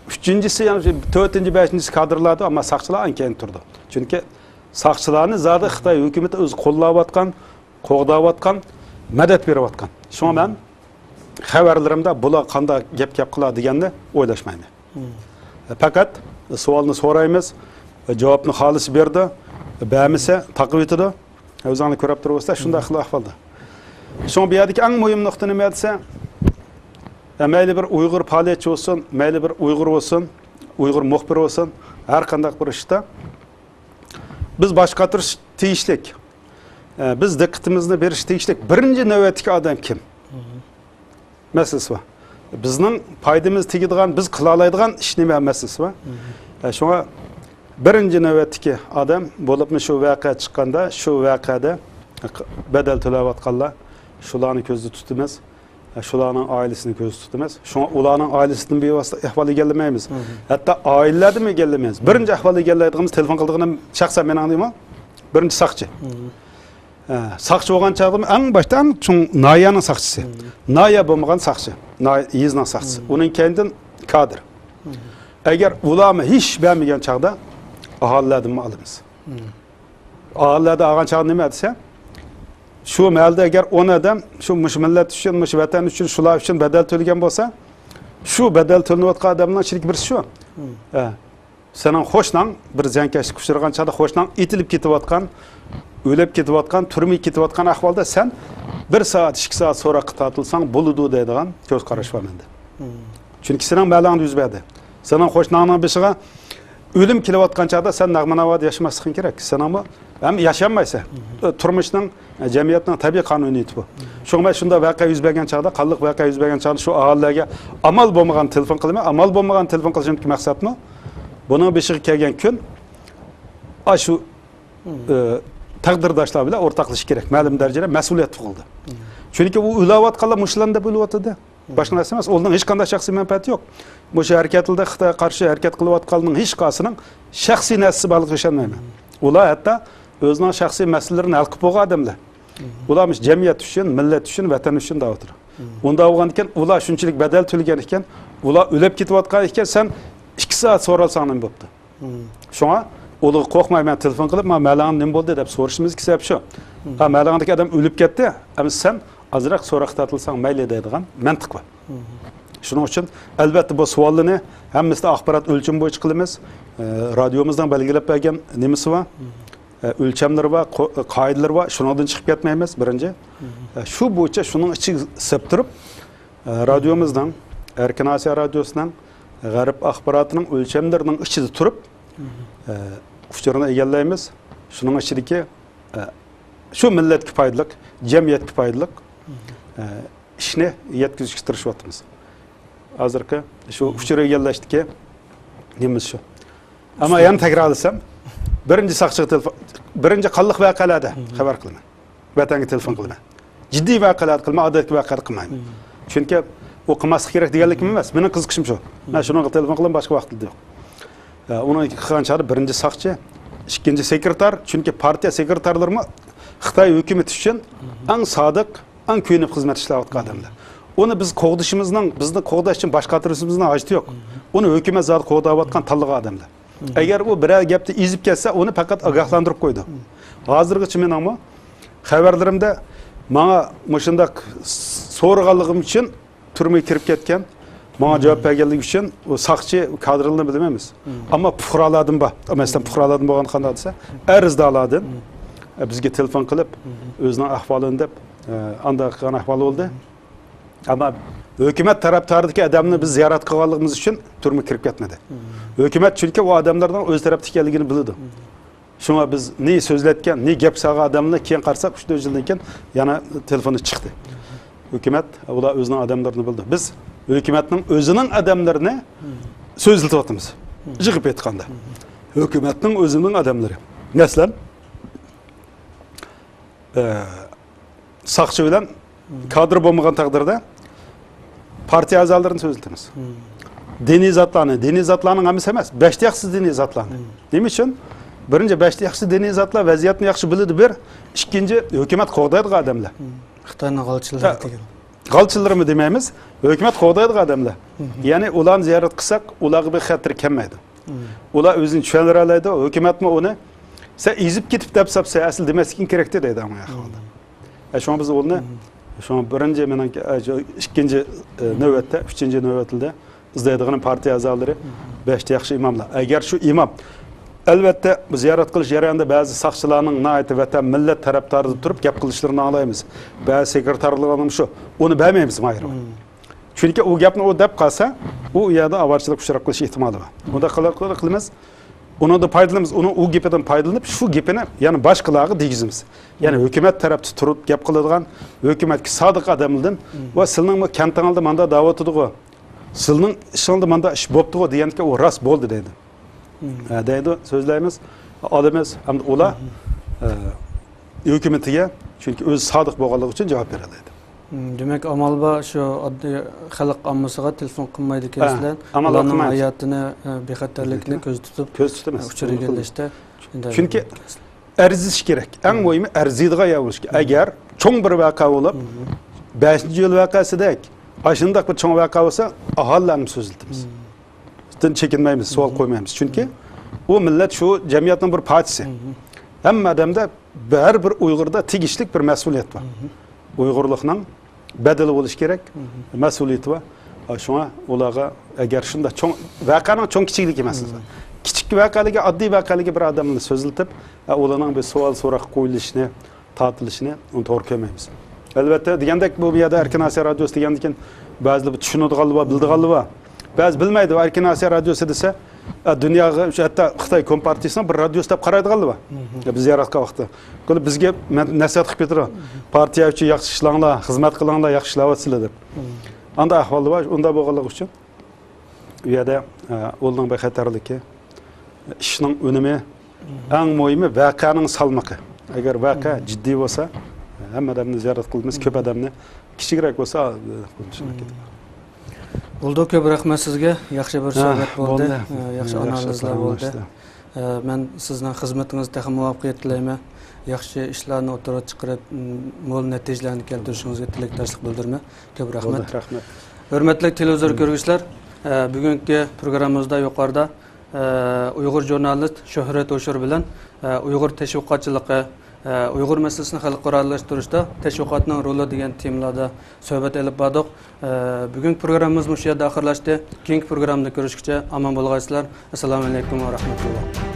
ئۈچىنچىسى، يەنى تۆتىنچى، بەشىنچىسى كادىرلاردۇر، ئەمما ساقچىلار ئەڭ كەينىدە تۇرىدۇ. چۈنكى ساقچىلارنى زادى خىتاي ھۆكۈمىتى ئۆزى قوللاۋاتقان، قوغداۋاتقان، مەدەت بېرىۋاتقان. شۇڭا مەن خەۋەرلىرىمدە بۇلار قانداق گەپ-گەپ قىلار دېگەننى ئويلاشمايمەن. پەقەت سوئالنى سورايمىز، جاۋابنى خالىسا بېرىدۇ، بەرمىسە تاقىۋېتىدۇ. ئۆزۈڭلار كۆرۈپ تۇرۇۋاتىسىلەر، شۇنداق خىل ئەھۋالدا. شۇڭا بۇ يەردىكى ئەڭ مۇھىم نۇقتا نېمە دېسە، مەيلى بىر ئۇيغۇر پائالىيەتچى بولسۇن، مەيلى بىر ئۇيغۇر بولسۇن، ئۇيغۇر مۇخبىرى بولسۇن، ھەر قانداق بىر ئىشتا بىز باش قاتۇرۇش تېگىشلىك، بىز دىققىتىمىزنى بېرىش تېگىشلىك بىرىنچى نۆۋەتتىكى ئادەم كىم؟ مەسىلىسى بار. بىزنىڭ پايدىمىز تېگىدىغان، بىز قىلالايدىغان ئىش نېمە مەسىلىسى بار. ئە، شۇڭا بىرىنچى نۆۋەتتىكى ئادەم بولۇپمۇ شۇ ۋەقە چىققاندا، شۇ ۋەقەدە بەدەل تۆلەۋاتقانلار، شۇلارنى كۆزدە تۇتىمىز. ئە، شۇلارنىڭ ئائىلىسىنى كۆزدە تۇتىمىز. شۇڭا ئۇلارنىڭ ئائىلىسىدىن بىۋاسىتە ئەھۋال ئىگىلىمەيمىز. ھەتتا ئائىلىلەردىنمۇ ئىگىلىمەيمىز. بىرىنچى ئەھۋال ئىگىلەيدىغىنىمىز، تېلېفون قىلىدىغىنىم شەخسەن مېنىڭ دېمۇ، بىرىنچى ساقچى. ئە، ساقچى بولغان چاغدىمۇ ئەڭ باشتا ئەڭ چوڭ ناھىيەنىڭ ساقچىسى. ناھىيە بولمىغان ساقچى. ناھىيە، يېزىنىڭ ساقچىسى. ئۇنىڭ كەينىدىن كادىر. ئەگەر ئۇلارمۇ ھېچ بەرمىگەن چاغدا ئاھالىلەردىنمۇ ئالىمىز. ئاھالىلەردىن ئالغان چاغدا نېمە دېسە، شۇ مەھەللىدە ئەگەر ئون ئادەم شۇ مۇشۇ مىللەت ئۈچۈن، مۇشۇ ۋەتەن ئۈچۈن، شۇلار ئۈچۈن بەدەل تۆلىگەن بولسا، شۇ بەدەل تۆلىنىۋاتقان ئادەمنىڭ ئىچىدىكى بىرسى شۇ. ئە. سېنىڭ قوشناڭ بىر زىيانكەشلىككە ئۇچرىغان چاغدا، قوشناڭ ئېتىلىپ كېتىۋاتقان، ئۆلۈپ كېتىۋاتقان، تۈرمىگە كېتىۋاتقان ئەھۋالدا سەن بىر سائەت، ئىككى سائەت سوراققا تارتىلساڭ بولىدۇ دەيدىغان كۆز قاراش بار مەندە. چۈنكى سېنىڭ مەلەڭدە يۈز بەردى. سېنىڭ قوشناڭنىڭ بېشىغا ئۆلۈم كېلىۋاتقان چاغدا سەن نەغمە ناۋادا ياشىماسلىقىڭ كېرەك. سېنىڭمۇ ھەم ياشىيالمايسەن. تۇرمۇشنىڭ، جەمئىيەتنىڭ تەبىئىي قانۇنىيىتى بۇ. شۇڭا مەن شۇنداق ۋەقە يۈز بەرگەن چاغدا، قانلىق ۋەقە يۈز بەرگەن چاغدا شۇ ئاھالىلەرگە ئامال بولمىغان تېلېفون قىلىمەن. ئامال بولمىغان تېلېفون قىلىشىمدىكى مەقسەتمۇ، بۇنىڭ بېشىغا كەلگەن كۈن، ئاشۇ، ئى، تەقدىرداشلار بىلەن ئورتاقلىشىش كېرەك. مەلۇم دەرىجىدە مەسئۇلىيەت تۇغۇلدى. چۈنكى ئۇ ئۆلۈۋاتقانلار مۇشۇلارنى دەپ ئۆلۈۋاتىدۇ. باشقا نەرسە ئەمەس. ئۇنىڭ ھېچقانداق شەخسىي مەنپەئەتى يوق. مۇشۇ ھەرىكەتلەردە خىتايغا قارشى ھەرىكەت قىلىۋاتقانلارنىڭ ھېچقايسىنىڭ شەخسىي نەرسىسى بارلىقىغا ئىشەنمەيمەن. ئۇلار ھەتتا ئۆزىنىڭ شەخسىي مەسىلىلىرىنى ھەل قىلىپ بولغان ئادەملەر. ئۇلار مۇشۇ جەمئىيەت ئۈچۈن، مىللەت ئۈچۈن، ۋەتەن ئۈچۈن دەۋاتىدۇ. ئۇنداق بولغاندىكىن، ئۇلار شۇنچىلىك بەدەل تۆلىگەن ئىكەن، ئۇلار ئۆلۈپ كېتىۋاتقان ئىكەن، سەن ئىككى سائەت سورالساڭ نېمە بوپتۇ؟ شۇڭا ئۇلارغا قورقماي مەن تېلېفون قىلىپ، «ما مەلەڭدە نېمە بولدى؟» دەپ سورىشىمىزدىكى سەۋەب شۇ. «ھە، مەلەڭدىكى ئادەم ئۆلۈپ كەتتى، ئەمما سەن ئازراق سوراققا تارتىلساڭ مەيلى» دەيدىغان مەنتىق بار. شۇنىڭ ئۈچۈن، ئەلۋەتتە، بۇ سوئاللىرىنى ھەممىسىدە ئاخبارات ئۆلچىمى بويىچە قىلىمىز. ئە، رادىيومىزنىڭ بەلگىلەپ بەرگەن نېمىسى بار، ئە، ئۆلچەملىرى بار، قو-، قائىدىلىرى بار. شۇنىڭدىن چىقىپ كەتمەيمىز، بىرىنچى. ئە، شۇ بويىچە شۇنىڭ ئىچىگە سىپ تۇرۇپ، ئە، رادىيومىزنىڭ، ئەركىن ئاسىيا رادىيوسىنىڭ، غەرب ئاخباراتىنىڭ ئۆلچەملىرىنىڭ ئىچىدە تۇرۇپ، ئە، ئۇچۇرنى ئىگىلەيمىز. شۇنىڭ ئىچىدىكى، ئە، شۇ مىللەتكە پايدىلىق، جەمئىيەتكە پايدىلىق، ئە، ئىشنى يەتكۈزۈشكە تىرىشىۋاتىمىز. ھازىرقى شۇ ئۇچۇر ئىگىلەشتىكى نېمىمىز شۇ. ئەمما يەنە تەكرارلىسام، بىرىنچى ساقچىغا تېلېفون، بىرىنچى قانلىق ۋەقەلەردە خەۋەر قىلىمەن. ۋەتەنگە تېلېفون قىلىمەن. جىددىي ۋەقەلەردە قىلىمەن، ئادەتتىكى ۋەقەلەردە قىلمايمەن. چۈنكى ئۇ قىلماسلىق كېرەك دېگەنلىكىم ئەمەس. مېنىڭ قىزىقىشىم شۇ. مەن شۇنىڭغا تېلېفون قىلىمەن، باشقا ۋاقىتتا يوق. ئە، ئۇنىڭ قىلغان چاغدا بىرىنچى ساقچى، ئىككىنچى سېكرېتار، چۈنكى پارتىيە سېكرېتارلىرىمۇ خىتاي ھۆكۈمىتى ئۈچۈن ئەڭ سادىق، ئەڭ كۆيۈنۈپ خىزمەت ئىشلەۋاتقان ئادەملەر. ئۇنى بىز قوغدىشىمىزنىڭ، بىزنى قوغداش ئۈچۈن باش قاتۇرۇشىمىزنىڭ ھاجىتى يوق. ئۇنى ھۆكۈمەت زادى قوغداۋاتقان تاللىغان ئادەملەر. ئەگەر ئۇ بىرەر گەپتە ئېزىپ كەتسە، ئۇنى پەقەت ئاگاھلاندۇرۇپ قويىدۇ. ھازىرغىچە مېنىڭمۇ خەۋەرلىرىمدە ماڭا مۇشۇنداق سورىغانلىقىم ئۈچۈن تۈرمىگە كىرىپ كەتكەن، ماڭا جاۋاب بەرگەنلىكى ئۈچۈن ئۇ ساقچى كادىرلىرىنى بىلمەيمىز. ئەمما پۇقرالاردىن بار. مەسىلەن، پۇقرالاردىن بولغان قانداق دېسە، ئەرزدارلاردىن، ئە، بىزگە تېلېفون قىلىپ، ئۆزىنىڭ ئەھۋالىنى دەپ، ئە، ئانداق قىلغان ئەھۋال بولدى. ئەمما ھۆكۈمەت تەرەپدارىدىكى ئادەمنى بىز زىيارەت قىلغانلىقىمىز ئۈچۈن تۈرمىگە كىرىپ كەتمىدى. ھۆكۈمەت چۈنكى ئۇ ئادەملەرنىڭ ئۆز تەرەپتە ئىكەنلىكىنى بىلىدۇ. شۇڭا بىز نى سۆزلەتكەن، نى گەپ سالغان ئادەمنى كېيىن قارىساق، ئۈچ تۆت يىلدىن كېيىن يەنە تېلېفونى چىقتى. ھۆكۈمەت، ئۇلار ئۆزىنىڭ ئادەملىرىنى بىلىدۇ. بىز ھۆكۈمەتنىڭ ئۆزىنىڭ ئادەملىرىنى سۆزلىتىۋاتىمىز. يىغىپ ئېيتقاندا، ھۆكۈمەتنىڭ ئۆزىنىڭ ئادەملىرى. مەسىلەن، ئە، ساقچى بىلەن كادىر بولمىغان تەقدىردە پارتىيە ئەزالىرىنى سۆزلىتىمىز. دىنىي زاتلارنى، دىنىي زاتلارنىڭ ھەممىسى ئەمەس، بەشتە ياخشىسى دىنىي زاتلارنى. نېمە ئۈچۈن؟ بىرىنچى، بەشتە ياخشىسى دىنىي زاتلار ۋەزىيەتنى ياخشى بىلىدۇ، بىر. ئىككىنچى، ھۆكۈمەت قوغدايدىغان ئادەملەر. خىتاينىڭ غالچىلىرى دېگەن. غالچىلىرىمۇ دېمەيمىز، ھۆكۈمەت قوغدايدىغان ئادەملەر. يەنى ئۇلارنى زىيارەت قىلساق، ئۇلارغا بىر خەتىر كەلمەيدۇ. ئۇلار ئۆزىنى چۈشەندۈرەلەيدۇ، ھۆكۈمەتمۇ ئۇنى، سەن ئېزىپ كېتىپ دەپ ساپسەن، ئەسلى دېمەسلىكىڭ كېرەكتى دەيدۇ ئەڭ ئەھۋالدا. ئە، شۇڭا بىز ئۇنى، شۇڭا بىرىنچى مېنىڭ، ئە، شۇ ئىككىنچى، ئە، نۆۋەتتە، ئۈچىنچى نۆۋەتلىدە ئىزدەيدىغىنىم پارتىيە ئەزالىرى، بەشتە ياخشى ئىماملار. ئەگەر شۇ ئىمام، ئەلۋەتتە، بۇ زىيارەت قىلىش جەريانىدا بەزى ساقچىلارنىڭ ناھايىتى ۋەتەن، مىللەت تەرەپدارىدا تۇرۇپ گەپ قىلىشلىرىنى ئاڭلايمىز. بەزى سېكرېتارلىرىنىڭ شۇ، ئۇنى بەرمەيمىز ماھىرغا. چۈنكى ئۇ گەپنى ئۇ دەپ قالسا، ئۇ يەردە ئاۋارىچىلىك ئۇچراپ قېلىش ئېھتىمالى بار. ئۇنداق قىلار-، قىلىمىز. ئۇنىڭدىن پايدىلىنىمىز. ئۇنىڭ ئۇ گېپىدىن پايدىلىنىپ، شۇ گېپىنى يەنە باشقىلارغا دېگۈزىمىز. يەنى ھۆكۈمەت تەرەپتە تۇرۇپ گەپ قىلىدىغان، ھۆكۈمەتكە سادىق ئادەملەردىن، ۋە سىلىنىڭمۇ كەنتىڭىزدە ماندا دەۋاتىدىغۇ، سىلىنىڭ ئىشىڭدا ماندا ئىش بوپتىغۇ دېگەندىكىن، ئۇ راست بولدى دەيدۇ. ھە، دەيدۇ، سۆزلەيمىز، ئالىمىز، ھەمدە ئۇلار، ئە، ھۆكۈمىتىگە، چۈنكى ئۆزى سادىق بولغانلىقى ئۈچۈن جاۋاب بېرەلەيدۇ. دېمەك، ئامال بار، شۇ ئاددىي خەلق ئاممىسىغا تېلېفون قىلمايدىكەن، ھە، مەسىلەن، ئامال ئۇلارنىڭ قىلمايمىز. ھاياتىنى، ئە، بىخەتەرلىكىنى كۆزدە تۇتۇپ، كۆزدە تۇتىمىز. ئۇچۇر ئىگىلەشتە شۇنداق چۈنكى ئەرزىش كېرەك. ئەڭ مۇھىمى ئەرزىيدىغان يەر بولۇشى كېرەك. ئەگەر چوڭ بىر ۋەقە بولۇپ، بەشىنچى ئىيۇل ۋەقەسىدەك ئاشۇنداق بىر چوڭ ۋەقە بولسا، ئاھالىلەرنى سۆزلىتىمىز. دىن چېكىنمەيمىز، سوئال قويمايمىز. چۈنكى ئۇ مىللەت شۇ جەمئىيەتنىڭ بىر پارچىسى. ھەممە ئادەمدە، ھەر بىر ئۇيغۇردا تېگىشلىك بىر مەسئۇلىيەت بار. ئۇيغۇرلۇقنىڭ بەدىلى بولۇشى كېرەك، مەسئۇلىيىتى بار. شۇڭا ئۇلارغا ئەگەر شۇنداق چوڭ، ۋەقەنىڭ چوڭ كىچىكلىكى مەسىلىسى. كىچىك ۋەقەلىكى، ئاددىي ۋەقەلىكى بىر ئادەمنى سۆزلىتىپ، ئۇلارنىڭ بىر سوئال سوراق قويۇلۇشىنى، تارتىلىشىنى ئۇنى توغرا كۆرمەيمىز. ئەلۋەتتە، دېگەندەك، بۇ يەردە ئەركىن ئاسىيا رادىيوسى دېگەندىكىن، بەزىلەر بىر چۈشىنىدىغانلار بار، بىلىدىغانلار بار. بەزى بىلمەيدۇ، ئەركىن ئاسىيا رادىيوسى دېسە، ئە، دۇنياغا، شۇ ھەتتا خىتاي كومپارتىيىسىنىڭ بىر رادىيوسى دەپ قارايدىغانلار بار. بىز زىيارەت قىلغان ۋاقىتتا. كۆرۈپ بىزگە مەن نەسىھەت قىلىپ كېتىدۇ. پارتىيە ئۈچۈن ياخشى ئىشلەڭلار، خىزمەت قىلىڭلار، ياخشى ئىشلەۋاتىسىلەر دەپ. ئانداق ئەھۋاللار بار، ئۇنداق بولغانلىقى ئۈچۈن. ئۇ يەردە، ئە، ئۇلنىڭ بىخەتەرلىكى، ئىشنىڭ ئۈنۈمى، ئەڭ مۇھىمى ۋەقەنىڭ سالمىقى. ئەگەر ۋەقە جىددىي بولسا، ھەممە ئادەمنى زىيارەت قىلىمىز، كۆپ ئادەمنى، كىچىكرەك بولسا، ئە، قىلمىشىنى كېتىدۇ. بولدى، كۆپ رەھمەت سىزگە. ياخشى بىر سۆھبەت بولدى. بولدى. ئە، ياخشى ئانالىزلار بولدى. ئە، مەن سىزنىڭ خىزمىتىڭىزگە تېخى مۇۋەپپەقىيەت تىلەيمەن. ياخشى ئىشلارنى ئوتتۇرىغا چىقىرىپ، م، مول نەتىجىلەرنى كەلتۈرۈشىڭىزگە تىلەكداشلىق بىلدۈرىمەن. كۆپ رەھمەت. بولدى، رەھمەت. ھۆرمەتلىك تېلېۋىزور كۆرگۈچىلەر، ئە، بۈگۈنكى پروگراممىمىزدا يۇقىرىدا، ئە، ئۇيغۇر ژۇرنالىست شۆھرەت ھوشۇر بىلەن، ئە، ئۇيغۇر تەشۋىقاتچىلىقى، ئە، ئۇيغۇر مەسىلىسىنى خەلقئارالاشتۇرۇشتا تەشۋىقاتنىڭ رولى دېگەن تېمىلاردا سۆھبەت ئېلىپ باردۇق. ئە، بۈگۈنكى پروگراممىمىز مۇشۇ يەردە ئاخىرلاشتى. كېيىنكى پروگراممىدا كۆرۈشكىچە ئامان بولغايسىلەر. ئەسسالامۇ ئەلەيكۇم ۋە رەھمەتۇللا.